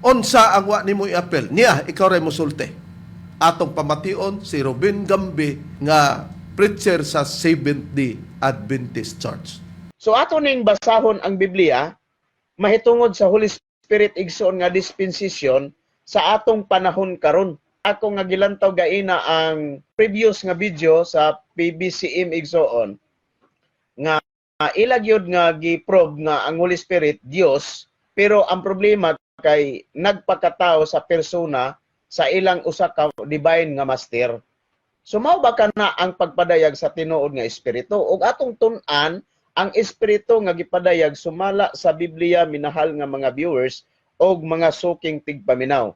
Unsa ang wa nimo iapel? Niya, ikaw ra mosulti. Atong pamation si Robin Gambi nga preacher sa Seventh-day Adventist Church. So ato ning basahon ang Biblia mahitungod sa Holy Spirit, igsoon, nga dispensation sa atong panahon karon. Ako nga gilantaw gaina ang previous nga video sa PBCM, igsoon, nga ila gyud nga gi-prove nga ang Holy Spirit Dios, pero ang problema kay nagpakatao sa persona sa ilang usa ka divine nga master. So mao ba kana ang pagpadayag sa tinuod nga espiritu? Ug atong tun-an ang espiritu nga gipadayag sumala sa Biblia, minahal nga mga viewers og mga suking tigpaminaw.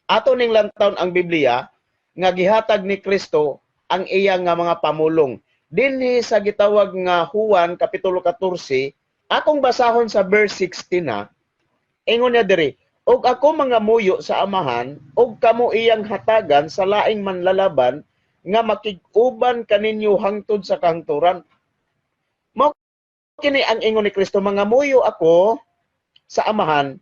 Ato ning lantawon ang Biblia nga gihatag ni Kristo ang iya nga mga pamulong. Dinhi sa gitawag nga Juan kapitulo 14, akong basahon sa verse 16 na. Ingon niya diri, "Og ako mangamuyo sa Amahan, og kamo iyang hatagan sa laing manlalaban nga makig-uban kaninyo hangtod sa kahangturan." Mao kini ang ingon ni Kristo, "Mangamuyo ako sa Amahan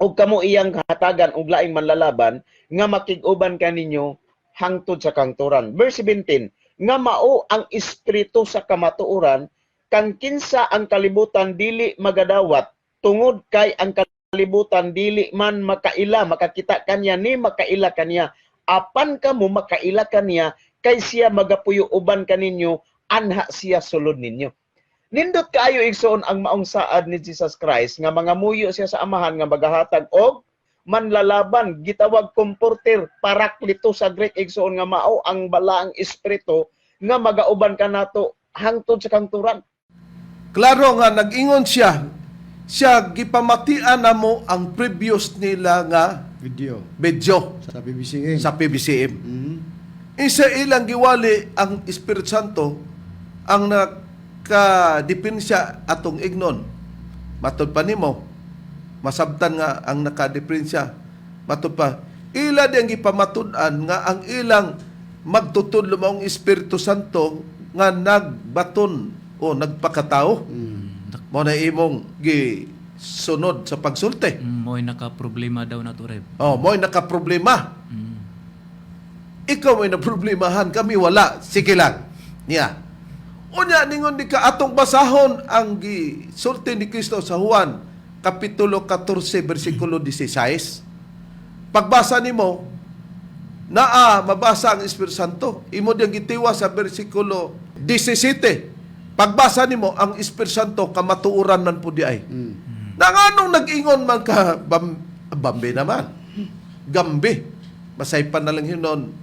ug kamo iyang hatagan og laing manlalaban nga makig-uban kaninyo hangtod sa kahangturan." Verse 17, "Nga mao ang Espiritu sa kamatuoran, kang kinsa ang kalibutan dili magadawat tungod kay ang kalibutan dili man makaila, makakita kanya ni makaila kaniya. Apan kamo makaila kaniya kay siya magapuyo uban kaninyo, anha siya sulod ninyo." Nindot kaayo, igsoon, ang maong saad ni Jesus Christ nga mangamuyo siya sa Amahan nga magahatag og manlalaban, gitawag comforter, parakleto sa Greek, igsoon, nga mao ang Balaang Espiritu nga magauban kanato hangtod sa kangturan. Klaro nga nag-ingon siya, siya gipamatian namo ang previous nila nga Video. Video sa PBCM. Sa PBCM. Isa ilang giwali ang Espiritu Santo ang nakadipensya atong ignon. Matod pa nimo, masabtan nga ang nakadipensya. Matod pa, ila diyang gipamatud-an nga ang ilang magtutudlo maong Espiritu Santo nga nagbaton o nagpakatao. Mao na imong gisunod sa pagsulti. Mo'y nakaproblema daw na to, Rev. Oh, mo'y nakaproblema. Ikaw may naproblemahan, kami wala. Sige lang. Niya. Unya, ningon di ka atong basahon ang gisulti ni Kristo sa Juan, Kapitulo 14, versikulo 16. Pagbasa nimo, naa mabasa ang Espiritu Santo. Imo diyang gitiwa sa versikulo 17. Pagbasa nimo ang Espiritu Santo kamatuoran man po di ay. Na nganong nag-ingon man ka bambi naman. Gambi. Masaypan na lang hinon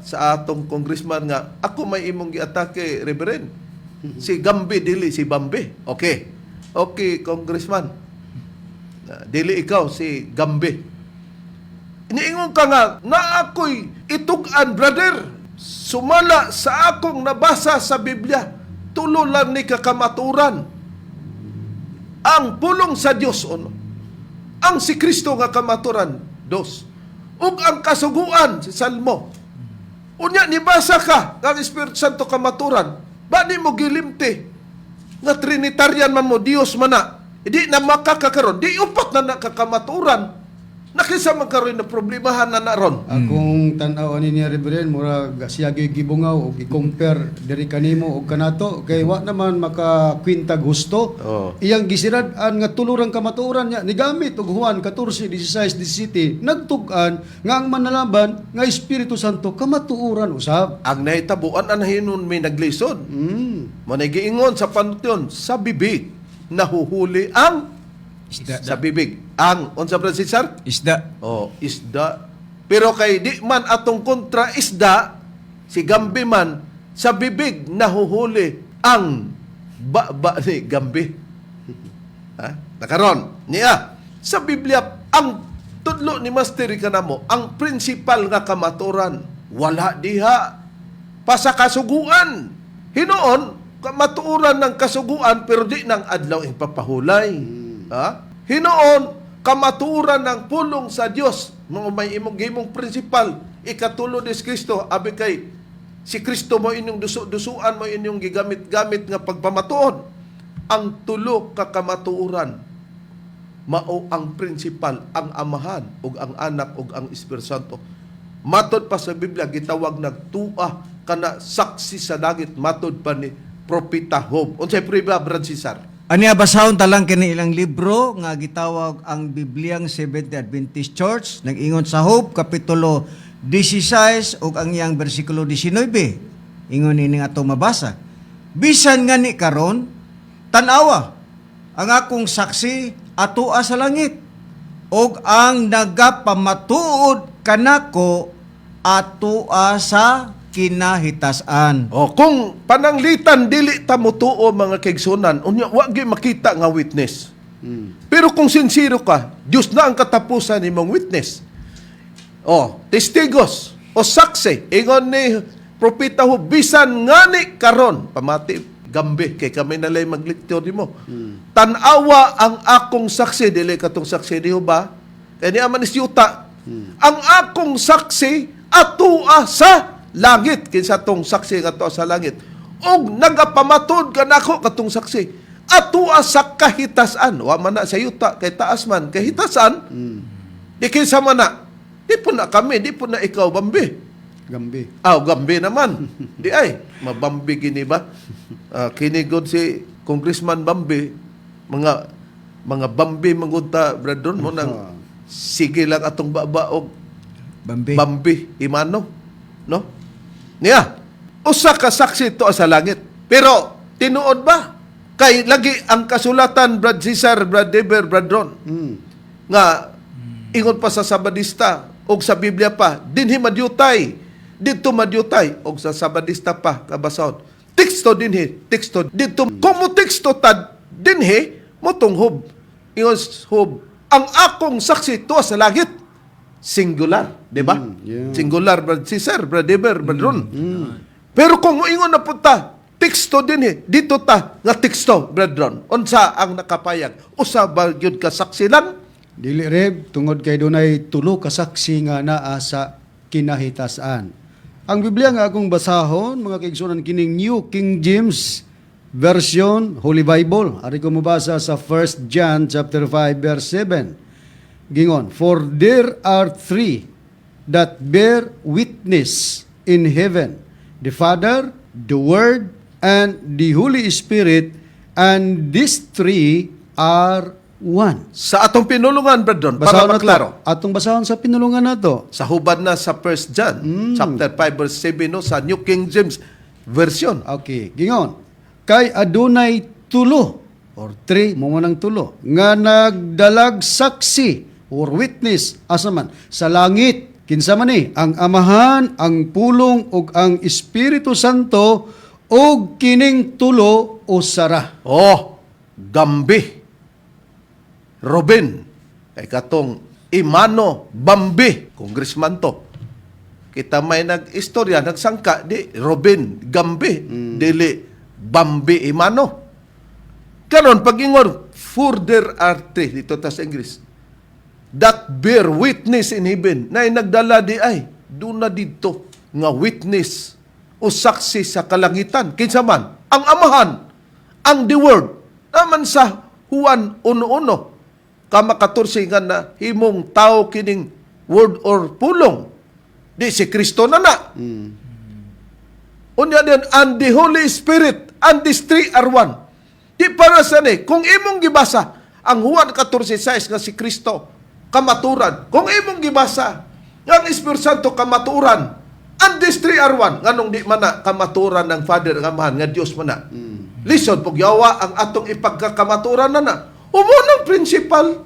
sa atong congressman nga ako may imong giatake, Reverend. Si Gambi, dili si Bambi. Okay. Okay, congressman. Dili ikaw si Gambi. Niingon ka nga na ako'y itug-an, brother. Sumala sa akong nabasa sa Biblia, tulo lang ni kakamaturan. Ang pulong sa Dios, uno. Ang si Kristo nga kamaturan, dos. Ug ang kasuguan si Salmo. Unya nibasa ka nga ang Espiritu Santo kamaturan. Ba di mo gilimti nga Trinitarian man mo, Dios man na. Di na makakakaron, di upat na nakakamaturan. Nakisa man karon na problemahan na naron. Akong tan-aw ani niya, Reverend, murag siya gyud gibungaw og i-compare diri kanimo og kanato kay wa naman makakwintag husto. Iyang gisirad-an nga tulurang kamatuoran niya nigamit og Juan 14:16 17 nagtug-an nga ang manalaban nga Espiritu Santo kamatuoran usab. Ang nahitabuan ang hinon may naglisod. Manay giingon sa panutyon, sa bibig nahuhuli ang Isda. Sa bibig. Ang unsa, Brother Cesar? Isda. Oh, isda. Pero kay di man atong kontra isda, si Gambi man, sa bibig nahuhuli ang ba ni Gambi. Ha? Nakaron, niya, sa Biblia, ang tudlo ni Master kanamo, ang principal nga kamaturan, wala diha pa sa kasuguan. Hinuon, kamatuoran ng kasuguan pero di ng adlaw ipapahulay. Ha? Hinuon, kamatuoran ng pulong sa Dios, mga may imong gimong principal, ikatulo ni Kristo, abi kay si Kristo mo inyong dusu-dusuan mo inyong gigamit-gamit nga pagpamatuod. Ang tulo ka kamatuoran mao ang principal, ang Amahan ug ang Anak ug ang Espiritu Santo. Matod pa sa Biblia gitawag nagtua kana saksi sa langit matod pa ni Propeta Job. Unsay prueba, Brad Cesar? Aniya, basahon talang kini ilang libro nga gitawag ang Bibliang Seventh Adventist Church, nag-ingon sa Job kapitulo 16 ug ang iyang bersikulo 19. Ingon ini nga atong mabasa. Bisan ngani karon, tan-awa ang akong saksi atoa sa langit ug ang nagapamatuod kanako atoa sa kinahitasan. O kung pananglitan dili ta motuo, mga kaigsunan, unya wa gyud makita nga witness. Pero kung sincero ka, Dios na ang katapusan nimong witness. O, testigos o saksi, ingon ni Propeta Job, bisan ngani karon, pamati Gambe kay kami nalay maglektor nimo. Tan-awa ang akong saksi, dili katong saksi niyo ba? Kay niya man is yuta. Ang akong saksi atua sa langit, kinsa tong saksi nga atua sa langit? Og nagapamatud kanako katong saksi atua sa kahitasan. Wa man na sa yuta kay taas man kahitasan. Di kinsa man na? Di po na kami, di po na ikaw, Bambi. Gambi. Aw, Gambi naman. Di ay, mabambi gini ba? Ah, kini gud si Congressman Bambi, mga Bambi mangunta, Brad Ron, mo nang sige lang atong baba og Bambi. Bambi Imano, no? Niya, usa ka saksi to sa langit. Pero tinuod ba? Kay lagi ang kasulatan, Brad Cesar, Brad Deber, Brad Ron, nga ingon pa sa Sabadista og sa Biblia pa dinhi madyutay, didto madyutay, og sa Sabadista pa kabasahon teksto dinhi, teksto didto. Kung mo teksto tad dinhi motong Job, ingon Job, ang akong saksi to sa langit, singular, di ba? Yeah. Singular, Brad Cesar, Brad Eber, Brad Ron. Pero kung moingon na punta teksto dinhi dito ta nga teksto, Brad Ron, unsa ang nakapayag? Usa ba gyud ka saksi lang? Dili, Reb, tungod kay dunay tulo ka saksi nga naa sa kinahitasan. Ang Biblia nga akong basahon, mga kaigsunan, kining New King James Version Holy Bible. Ari ko mobasa sa 1 John chapter 5 verse 7. Gingon, "For there are three that bear witness in heaven, the Father, the Word, and the Holy Spirit, and these three are one." Sa atong pinulungan, Brad Ron, para Basahon na to. maklaro. Atong basahon sa pinulungan nato. Sa hubad na sa 1 John, chapter 5, verse 7, no, sa New King James Version. Okay, gingon. Kay adunay tulo or three mo nang tulo nga nagdalag saksi or witness asa man sa langit. Kinsa man ni? Ang Amahan, ang Pulong ug ang Espiritu Santo, ug kining tulo usara. Oh, Gambi. Robin. Kay katong Imano Bambi, congressman to. Kita may nag-istorya, nagsangka, di Robin Gambi, dili Bambi Imano. Karon pag ingon, "For there are three," dito ta sa English. That bear witness in heaven. Na nagdala di ay duna didto nga witness o saksi sa kalangitan. Kinsa man? Ang Amahan, ang the Word. Naman sa Juan 1:1 kama 14 nga na himong tao kining word or pulong. Di si Kristo na na. Unya din, and the Holy Spirit, and these three are one. Di para sa ni, kung imong gibasa, ang Juan 14:6 nga si Kristo, kamaturan. Kung imong gibasa, nga ang Espiritu Santo kamaturan, and these three are one. Nganong di man na kamaturan ng Father nga Amahan, nga Dios man na? Lisod, pugyawa ang atong ipagkakamaturan na na. Umo ng principal.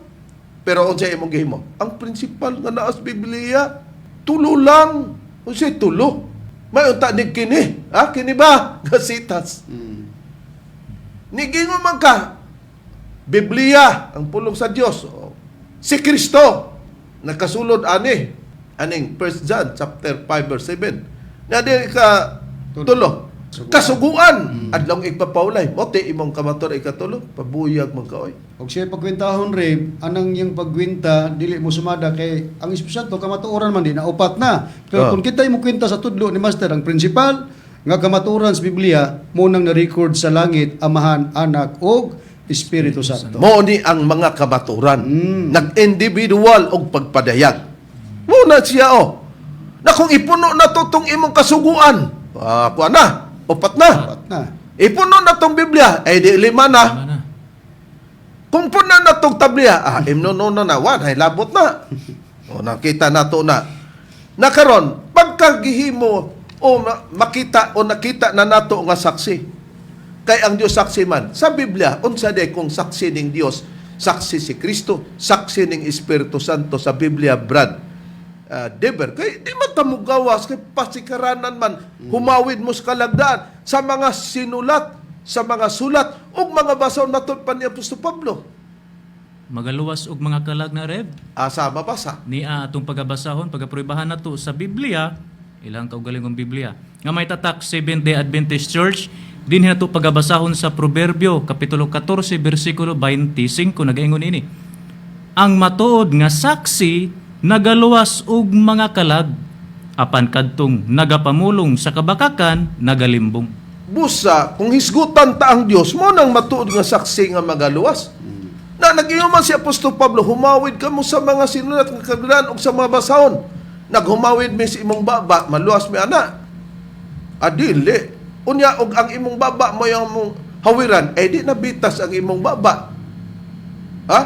Pero unsa imong gihimo? Ang principal nga naa sa Biblia, tulo lang. Unsay tulo? May unta ni kini. Ha? Kini ba? Gasitas. Nigingo man ka. Biblia, ang pulong sa Dios. O, si Kristo nakasulod ani aning 1 John chapter 5 verse 7. Na di ka tulo. Kasuguan. Adlong igpapaulay. Mo ti imong kamator ikatulo, pabuyag man ka oy. Og siya pagkwentahon Reb, anang iyang pagkwenta dili mo sumada kay ang Espiritu Santo kamatuoran man di na upat na. Pero kung kita mo kwenta sa tudlo ni Master ang principal nga kamatuoran sa Biblia mo nang na-record sa langit Amahan, Anak ug Espiritu Santo. Mao ni ang mga kamaturan. Nag-individual og pagpadayag. Mo na siya oh. Na kung ipuno na to tong imong kasuguan, ah, kuha na, upat na. Upat na. Ipuno na tong Biblia, ay di lima na. Tama na. Kung puno na tong tabliya, ah, imno no na na, wan, ay labot na. O nakita na to na. Nakaron, pagkagihimo o makita o nakita na nato nga saksi. Kay ang Dios saksi man. Sa Biblia, unsa day kung saksi ning Dios, saksi si Kristo, saksi ning Espiritu Santo sa Biblia, Brad. Deber, kay di man ta mugawas kay pasikaranan man humawid mo sa kalagdaan sa mga sinulat, sa mga sulat ug mga basahon matud pa ni Apostol Pablo. Magaluwas og mga kalag na Reb. Asa mabasa? Niya atong pagabasahon, pagapruibahan nato sa Biblia, ilang kaugalingong Biblia. Nga may tatak Seventh-day Adventist Church, dinhi nato pagabasahon sa Proverbio kapitulo 14 bersikulo 25 nagaingon ini. Ang matuod nga saksi nagaluwas og mga kalag apan kadtong nagapamulong sa kabakakan nagalimbong. Busa, kung hisgutan ta ang Dios, mo nang matuod nga saksi nga magaluwas. Na nag-ingon man si Apostol Pablo, humawid kamo sa mga sinulat nga kagran ug sa mga basahon. Naghumawid mi sa imong baba, maluwas mi ana. Adili. Unya og ang imong baba mo yung imong hawiran, eh di nabitas ang imong baba. Ha?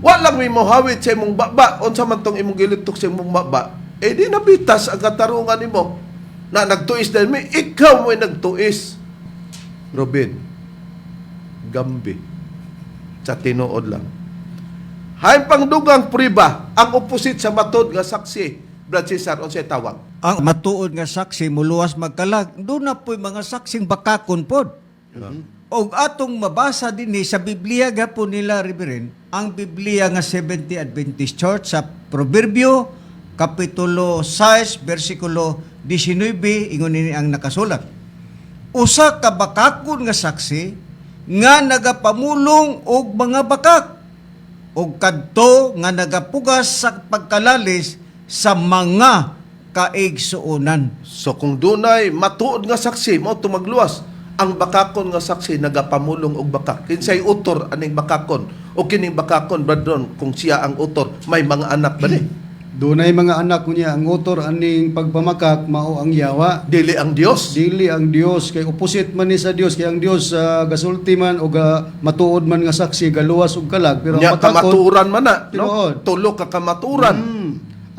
Wa lang mi mohawid sa imong baba, unsa man tong imong gilitok sa imong baba, eh di nabitas ang katarungan nimo. Na nagtuis dahil mi, ikaw mo'y nagtuis. Robin, gambi. Sa tinuod lang. Hain pang dugang priba, ang opposite sa matod nga saksi, Brad Cesar, unsay tawag? Ang matuod nga saksi muluwas magkalag, doon na po'y mga saksing bakakon pod. Og atong mabasa dinhi sa Biblia gapon nila Reverend, ang Biblia nga Seventh-day Adventist Church sa Proverbio kapitulo 6 bersikulo 19 ingon nini ang nakasulat. Usa ka bakakon nga saksi nga nagapamulong og mga bakak og kadto nga nagapugas sa pagkalalis sa mga kaigsuonan. So kung dunay matuod nga saksi mo tumagluwas, ang bakakon nga saksi nagapamulong og bakak. Kinsay utor aning bakakon o kining bakakon brethren kung siya ang utor, may mga anak ba ni? Dunay mga anak kunya ang utor aning pagpamakak mao ang yawa. Dili ang Dios. Dili ang Dios kay opposite man ni sa Dios kay ang Dios gasulti man o ga, matuod man nga saksi galuwas og kalag pero Nya ang bakakon kamatuoran man na, no? Tinuod. Tulo ka kamatuoran.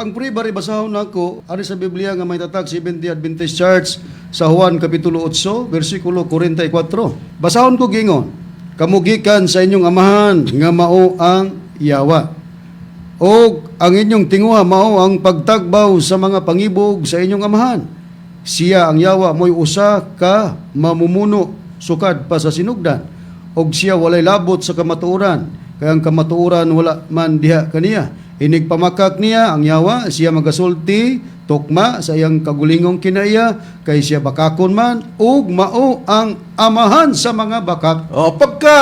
Ang pribari basahon nako ari sa Biblia nga may tatag Seventh-day Adventist Church sa Juan kapitulo 8 bersikulo 44. Basahon ko gingon. Kamugikan sa inyong amahan nga mao ang yawa. O ang inyong tinguha mao ang pagtagbaw sa mga pangibog sa inyong amahan. Siya ang yawa mo'y usa ka mamumuno sukad pa sa sinugdan. Og siya walay labot sa kamatuoran, kay ang kamatuoran wala man diha kaniya. Inig pamakak niya ang yawa, siya magasulti, tukma sa iyang kagulingong kinaiya, kay siya bakakon man, ug mao ang amahan sa mga bakak. O pagka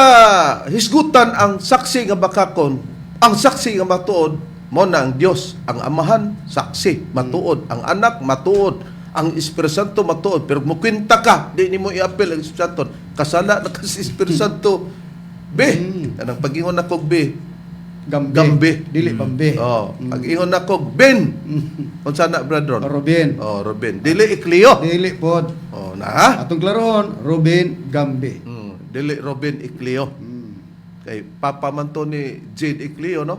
hisgutan ang saksi nga bakakon, Ang saksi nga matuod mo na ang Dios, ang Amahan saksi matuod, ang Anak matuod, ang Espiritu Santo matuod. Pero mukwenta ka, di nimo iapil ang Espiritu Santo. Kasala na kasi Espiritu Santo. B. Kanang pag-ingon ako B. Gambe. Gambe. Dili bambe. Oh, pag-ingon ako Ben. Unsa na, Brad Ron? Ruben. Oh, Ruben. Dili Iklio. Dili pod. Oh, na ha? Atong klarohon, Ruben Gambe. Dili Robin Iklio. Kay papa man to ni Jade Iklio, no?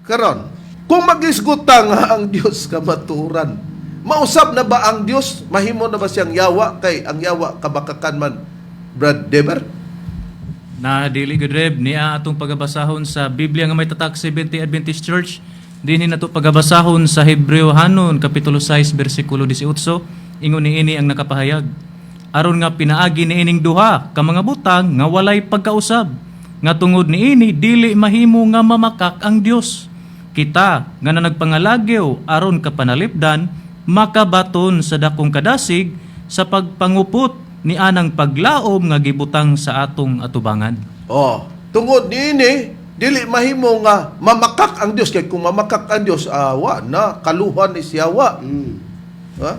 Karon, kung magisguta nga ang Dios kamaturan, mausab na ba ang Dios? Mahimo na ba siyang yawa kay ang yawa kabakakan man, Brad Deber? Na dili gud, Reb, niya atong pagabasahon sa Biblia nga may tatak Seventh Adventist Church. Dinhi nato pagabasahon sa Hebreo hanon kapitulo 6 bersikulo 18. Ingon niini ang nakapahayag. Aron nga pinaagi niining duha ka mga butang nga walay pagkausab nga tungod niini dili mahimo nga mamakak ang Dios. Kita nga na nagpangalagyo aron kapanalipdan makabaton sa dakong kadasig sa pagpangupot ni anang paglaom nga gibutang sa atong atubangan. Oh, tungod niini dili mahimo nga mamakak ang Dios kay kung mamakak ang Dios, awa na kaluhan ni siyawa. Ha?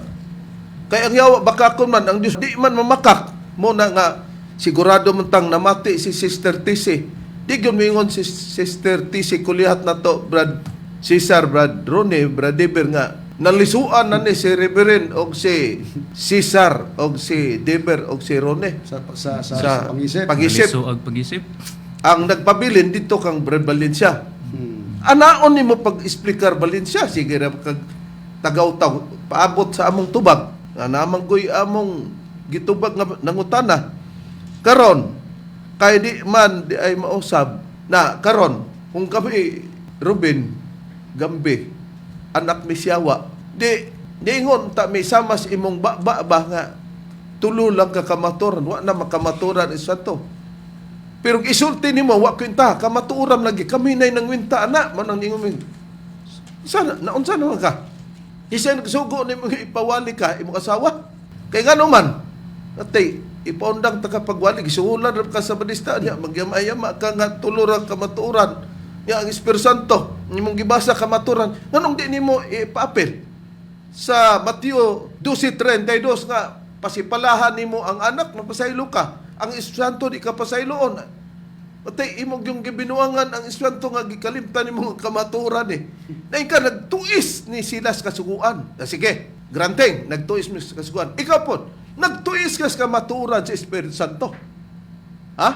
Kay ang yawa bakakon man ang Dios di man mamakak mo na nga sigurado man tang namati si Sister TC. Di gyud moingon si Sister TC kulihat na to Brad Cesar, Brad Ronnie, Brad Deber nga nalisuan na ni si Reverend og si Cesar og si Deber og si Ronnie Sa pangisip. pangisip. Nalisuag pag-isip. Ang nagpabilin dito kang Brad Valencia. Anaon nimo pag-explicar Valencia sige ra kag tagaw-taw paabot sa among tubag. Nga naman ko'y among gitubag nga nangutana. Karon kay di man di ay mausab na karon kung kami Ruben Gambe anak mi siyawa di diingon ta mi samas imong ba ba nga tulo lang ka kamaturan wa na makamaturan isa to. Pero isulti nimo wa kwenta kamatuoran lagi kami nay nangwinta ana man ang ingon mi. Sana naunsa naman ka? Isa nagsugo nimo nga ipawali ka imong asawa. Kay ngano man atay ipaundang ta ka pagwali gisuhulan ra ka sa badista niya magyama-yama ka nga tulo ra kamatuoran niya ang Espiritu Santo nimong gibasa kamatuoran nganong di nimo ipaapil sa Mateo 12:32 nga pasipalahan nimo ang anak mapasaylo ka ang Espiritu Santo di ka pasayloon. Patay imong yung gibinuangan ang Espiritu Santo nga gikalimtan nimo ang kamatuoran eh. Na ka nagtuis ni sila sa kasuguan. Na sige, granting nagtuis mi sa kasuguan. Ikaw po, nagtuis ka sa kamatuoran sa Espiritu Santo. Ha?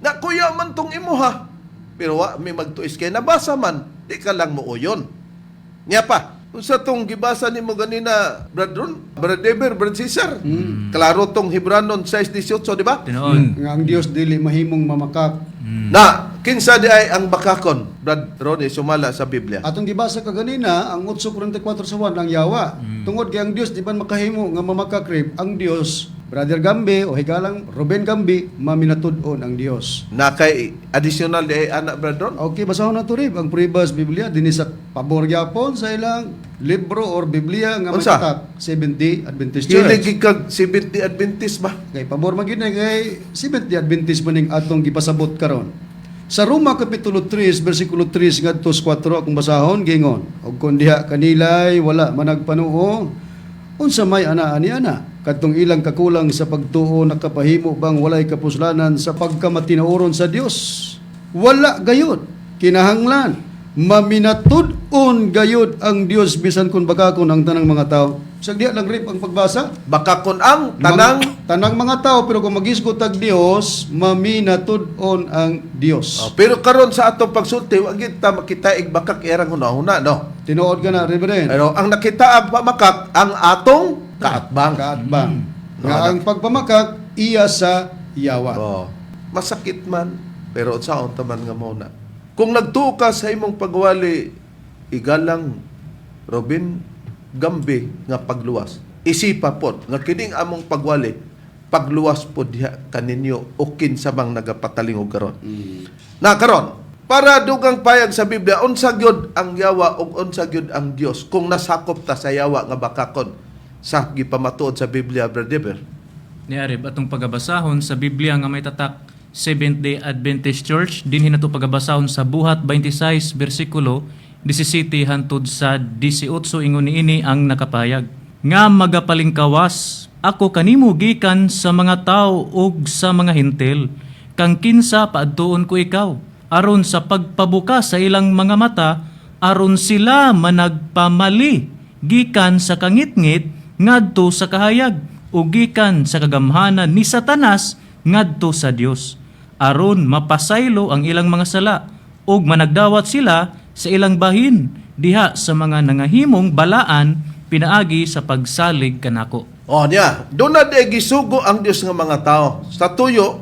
Na kuya man tong imo ha. Pero wa may magtuis kay nabasa man, di ka lang muuyon. Niya pa, unsa tong gibasa nimo ganina, Brad Ron, Brad Deber, Brad Cesar? Klaro tong Hebranon 6:18, di ba? Tinuod. Nga ang Dios dili mahimong mamakak. Na kinsa di ay ang bakakon, Brad Ronnie, sumala sa Biblia. Atong gibasa kaganina ang 8:44 sa 1 ang yawa. Tungod kay ang Dios di ba makahimo nga mamakak rib ang Dios, Brother Gambe o higalang Ruben Gambe maminatud-on ang Dios. Na kay additional di ay anak Brad Ron. Okay, basahon na to rib ang Pribas Biblia dinhi sa pabor gyapon sa ilang libro or Biblia nga may Unsa? tatak Seventh-day Adventist Church. Hilig kag Seventh-day Adventist ba? Kay pabor man gyud na kay Seventh-day Adventist man ning atong gipasabot karon. Sa Roma kapitulo 3 bersikulo 3 ngadto sa 4 akong basahon gingon og kon diha kanilay wala managpanuo unsa may anaa ni ana kadtong ilang kakulang sa pagtuo nakapahimo bang walay kapuslanan sa pagkamatinuoron sa Dios? Wala gayud kinahanglan maminatud-on gayud ang Dios bisan kun bakakon ang tanang mga tao. Sa diha lang rip ang pagbasa. Bakakon ang tanang Tanang mga tao pero kung magisgot ang Dios, maminatud-on ang Dios. Oh, pero karon sa atong pagsulti wa gid ta makita ig bakak erang hunahuna no. Tinuod ka na, Reverend. Pero ang nakita ang pamakak ang atong kaatbang. Kaatbang. Nga ang pagpamakak iya sa yawa. Oh. Masakit man pero unsaon ta man nga mao na. Kung nagtuo ka sa imong pagwali igalang Robin Gambe nga pagluwas. Isipa pod nga kining among pagwali pagluwas pod diha kaninyo o kinsa mang nagapatalingog karon. Na karon, para dugang payag sa Biblia, unsa gyud ang yawa ug unsa gyud ang Dios kung nasakop ta sa yawa nga bakakon sa gipamatuod sa Biblia, Brother Deber? Ni Areb atong pagabasahon sa Biblia nga may tatak Seventh-day Adventist Church. Dinhi nato pagabasahon sa Buhat 26 bersikulo 17 hantod sa 18. Ingon niini ang nakapahayag nga magapalingkawas ako kanimo gikan sa mga tawo ug sa mga hintil kang kinsa paadtuon ko ikaw, aron sa pagpabuka sa ilang mga mata, aron sila managpamali gikan sa kangitngit ngadto sa kahayag ug gikan sa kagamhanan ni Satanas ngadto sa Dios, aron mapasaylo ang ilang mga sala ug managdawat sila sa ilang bahin diha sa mga nangahimong balaan pinaagi sa pagsalig kanako. Oh niya, doon na di gisugo ang Dios nga mga tao. Sa tuyo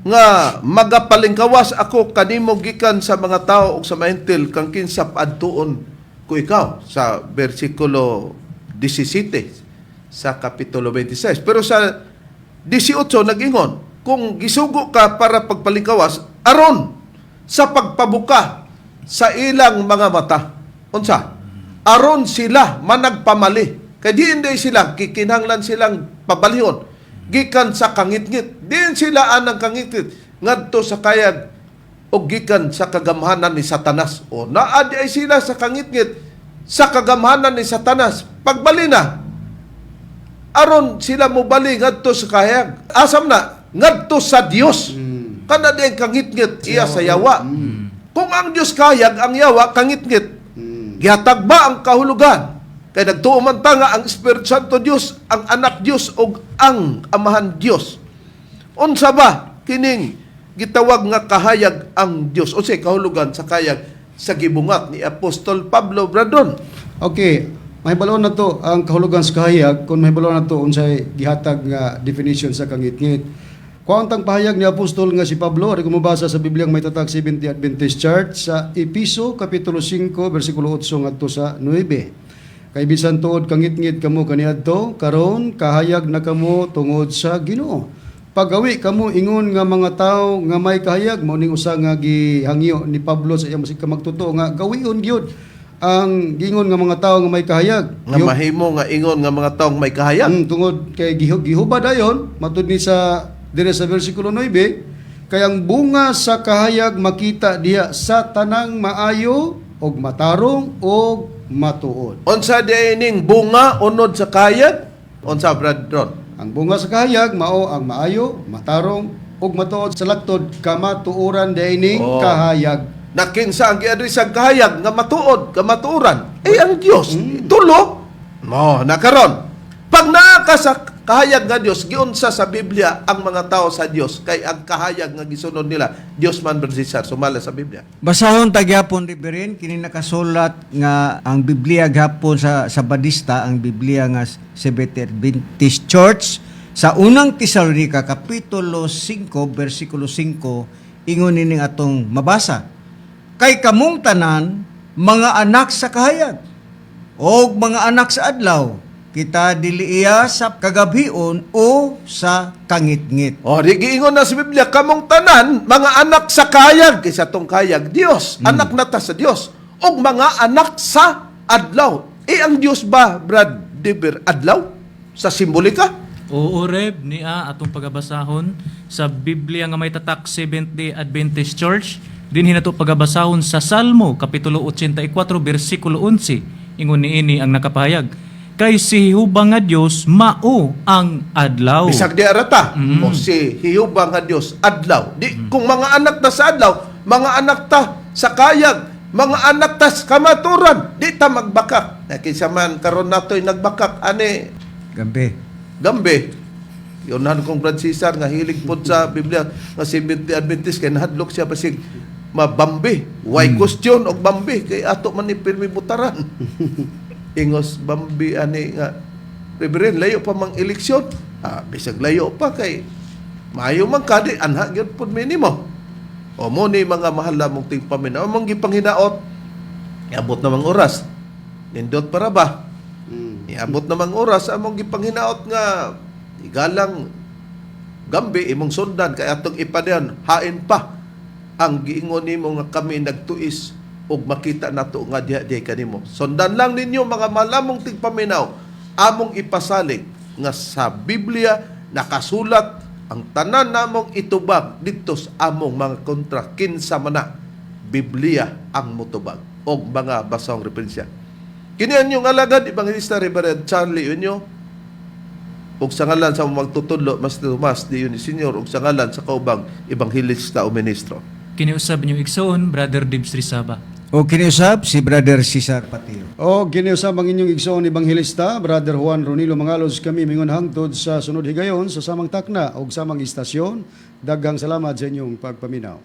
nga magapalingkawas ako kanimo gikan sa mga tao ug sa mahintil kang kinsa paadtuon ko ikaw, sa bersikulo 17 sa kapitulo 26. Pero sa 18 nagingon, kung gisugo ka para pagpalingkawas aron sa pagpabuka sa ilang mga mata. Unsa? Aron sila managpamali. Kay di hindi sila kikinahanglan silang pabalihon gikan sa kangitngit. Diin sila anang kangitngit ngadto sa kayag o gikan sa kagamhanan ni Satanas. O naa di ay sila sa kangitngit sa kagamhanan ni Satanas. Pagbali na, aron sila mobali ngadto sa kahayag. Asam na ngadto sa Dios. Kana di ang kangitngit iya sa yawa. Kung ang Dios kayag, ang yawa kangitngit. Gihatag ba ang kahulugan? Kay nagtuo man ta nga ang Espiritu Santo Dios, ang anak Dios ug ang Amahan Dios. Unsa ba kining gitawag nga kahayag ang Dios? Unsay kahulugan sa kahayag sa gibungat ni Apostol Pablo, Bradon? Okay, mahibaloon na to ang kahulugan sa kahayag kung mahibaloon na to unsay gihatag nga definition sa kangitngit. Kuan tang pahayag ni apostol nga si Pablo, ari kumabasa sa Bibliang may tatak Seventh Adventist Church sa Episo kapitulo 5 bersikulo 8 ngadto sa 9. Kay bisan tuod kangitngit kamo kaniadto, karon kahayag na kamo tungod sa Ginoo. Pagawi kamo ingon nga mga tawo nga may kahayag, mao ning usa nga gihangyo ni Pablo sa iyang masig magtotoo nga gawion gyud ang gingon nga mga tawo nga may kahayag. Nga mahimo nga ingon nga mga taong may kahayag. Tungod kay gihuba dayon matud ni sa dire sa bersikulo 9, kay ang bunga sa kahayag makita diha sa tanang maayo og matarong og matuod. Unsa di ay ning bunga unod sa kahayag? Unsa, Bradron? Ang bunga sa kahayag mao ang maayo, matarong ug matuod sa laktod kamatuoran diining kahayag. Nakinsa ang giadres ang kahayag nga matuod, kamatuoran? Ay ang Dios. Tulo. No, nakaron. Pag naa ka sa kahayag nga Dios, giunsa sa Biblia ang mga tao sa Dios kay ang kahayag nga gisunod nila Dios man, Brad Cesar, sumala sa Biblia. Basahon ta gyapon, Reverend, kini nakasulat nga ang Biblia gapon sa Sabadista, ang Biblia nga Seventh Adventist Church sa unang Tesalonica kapitulo 5 bersikulo 5, ingon nining atong mabasa. Kay kamong tanan mga anak sa kahayag og mga anak sa adlaw, kita dili iya sa kagabhion o sa kangitngit. O, di giingon na sa Biblia, kamong tanan, mga anak sa kahayag, kaysa tong kahayag, Dios, anak na ta sa Dios, ug mga anak sa adlaw. Eh, ang Dios ba, Brad Deber, adlaw? Sa simbolika? Oo, Reb, niya atong pagabasahon sa Biblia nga may tatak Seventh-day Adventist Church. Dinhi nato pagabasahon sa Salmo kapitulo 84 bersikulo 11. Ingon niini ang nakapahayag. Kay si Jehova nga Dios mao ang adlaw. Bisag di arata, o si Jehova nga Dios, adlaw. Di, kung mga anak ta sa adlaw, mga anak ta sa kayag, mga anak ta sa kamaturan, di ta magbakak. Kinsa man karon nato'y nagbakak, ani, Gambe. Gambe. Yunahan kong Brad Cesar nga hilig pod sa Biblia nga Seventh Day Adventist kay nahadlok siya basig mabambi. Why question og bambi kay ato man ni pirmi butaran. Ingos bambi ani nga Reverend, layo pa mang eleksyon. Ah, bisag layo pa kay maayo man kadi anha gyud pod minimo. O mo ni mga mahal lamong tingpaminaw mong gipanghinaot. Iabot namang oras. Nindot para ba? Iabot namang oras among gipanghinaot nga igalang gambi imong sundan kay atong ipadayon hain pa ang giingon nimo nga kami nagtuis ug makita nato nga diha diha kanimo. Sundan lang ninyo, mga malamong tigpaminaw, among ipasalig nga sa Biblia nakasulat Ang tanan namong itubag didto sa among mga kontra, kinsa man na, Biblia ang motubag og mga basahong referensya. Kini ang inyong alagad, Evangelista Reverend Charlie Unyo, ug sa ngalan sa magtutudlo, Master Tomas D. Uni Senior, ug sa ngalan sa kaubang ebanghelista o ministro. Kiniusab ninyong igsoon, Brother Dibs Rizaba. O kiniusab si Brother Cesar Patio. O giniusab ang inyong igsoon ebanghelista, Brother Juan Ronilo Mangalos, kami mingon hangtod sa sunod higayon sa samang takna og samang istasyon. Daghang salamat sa inyong pagpaminaw.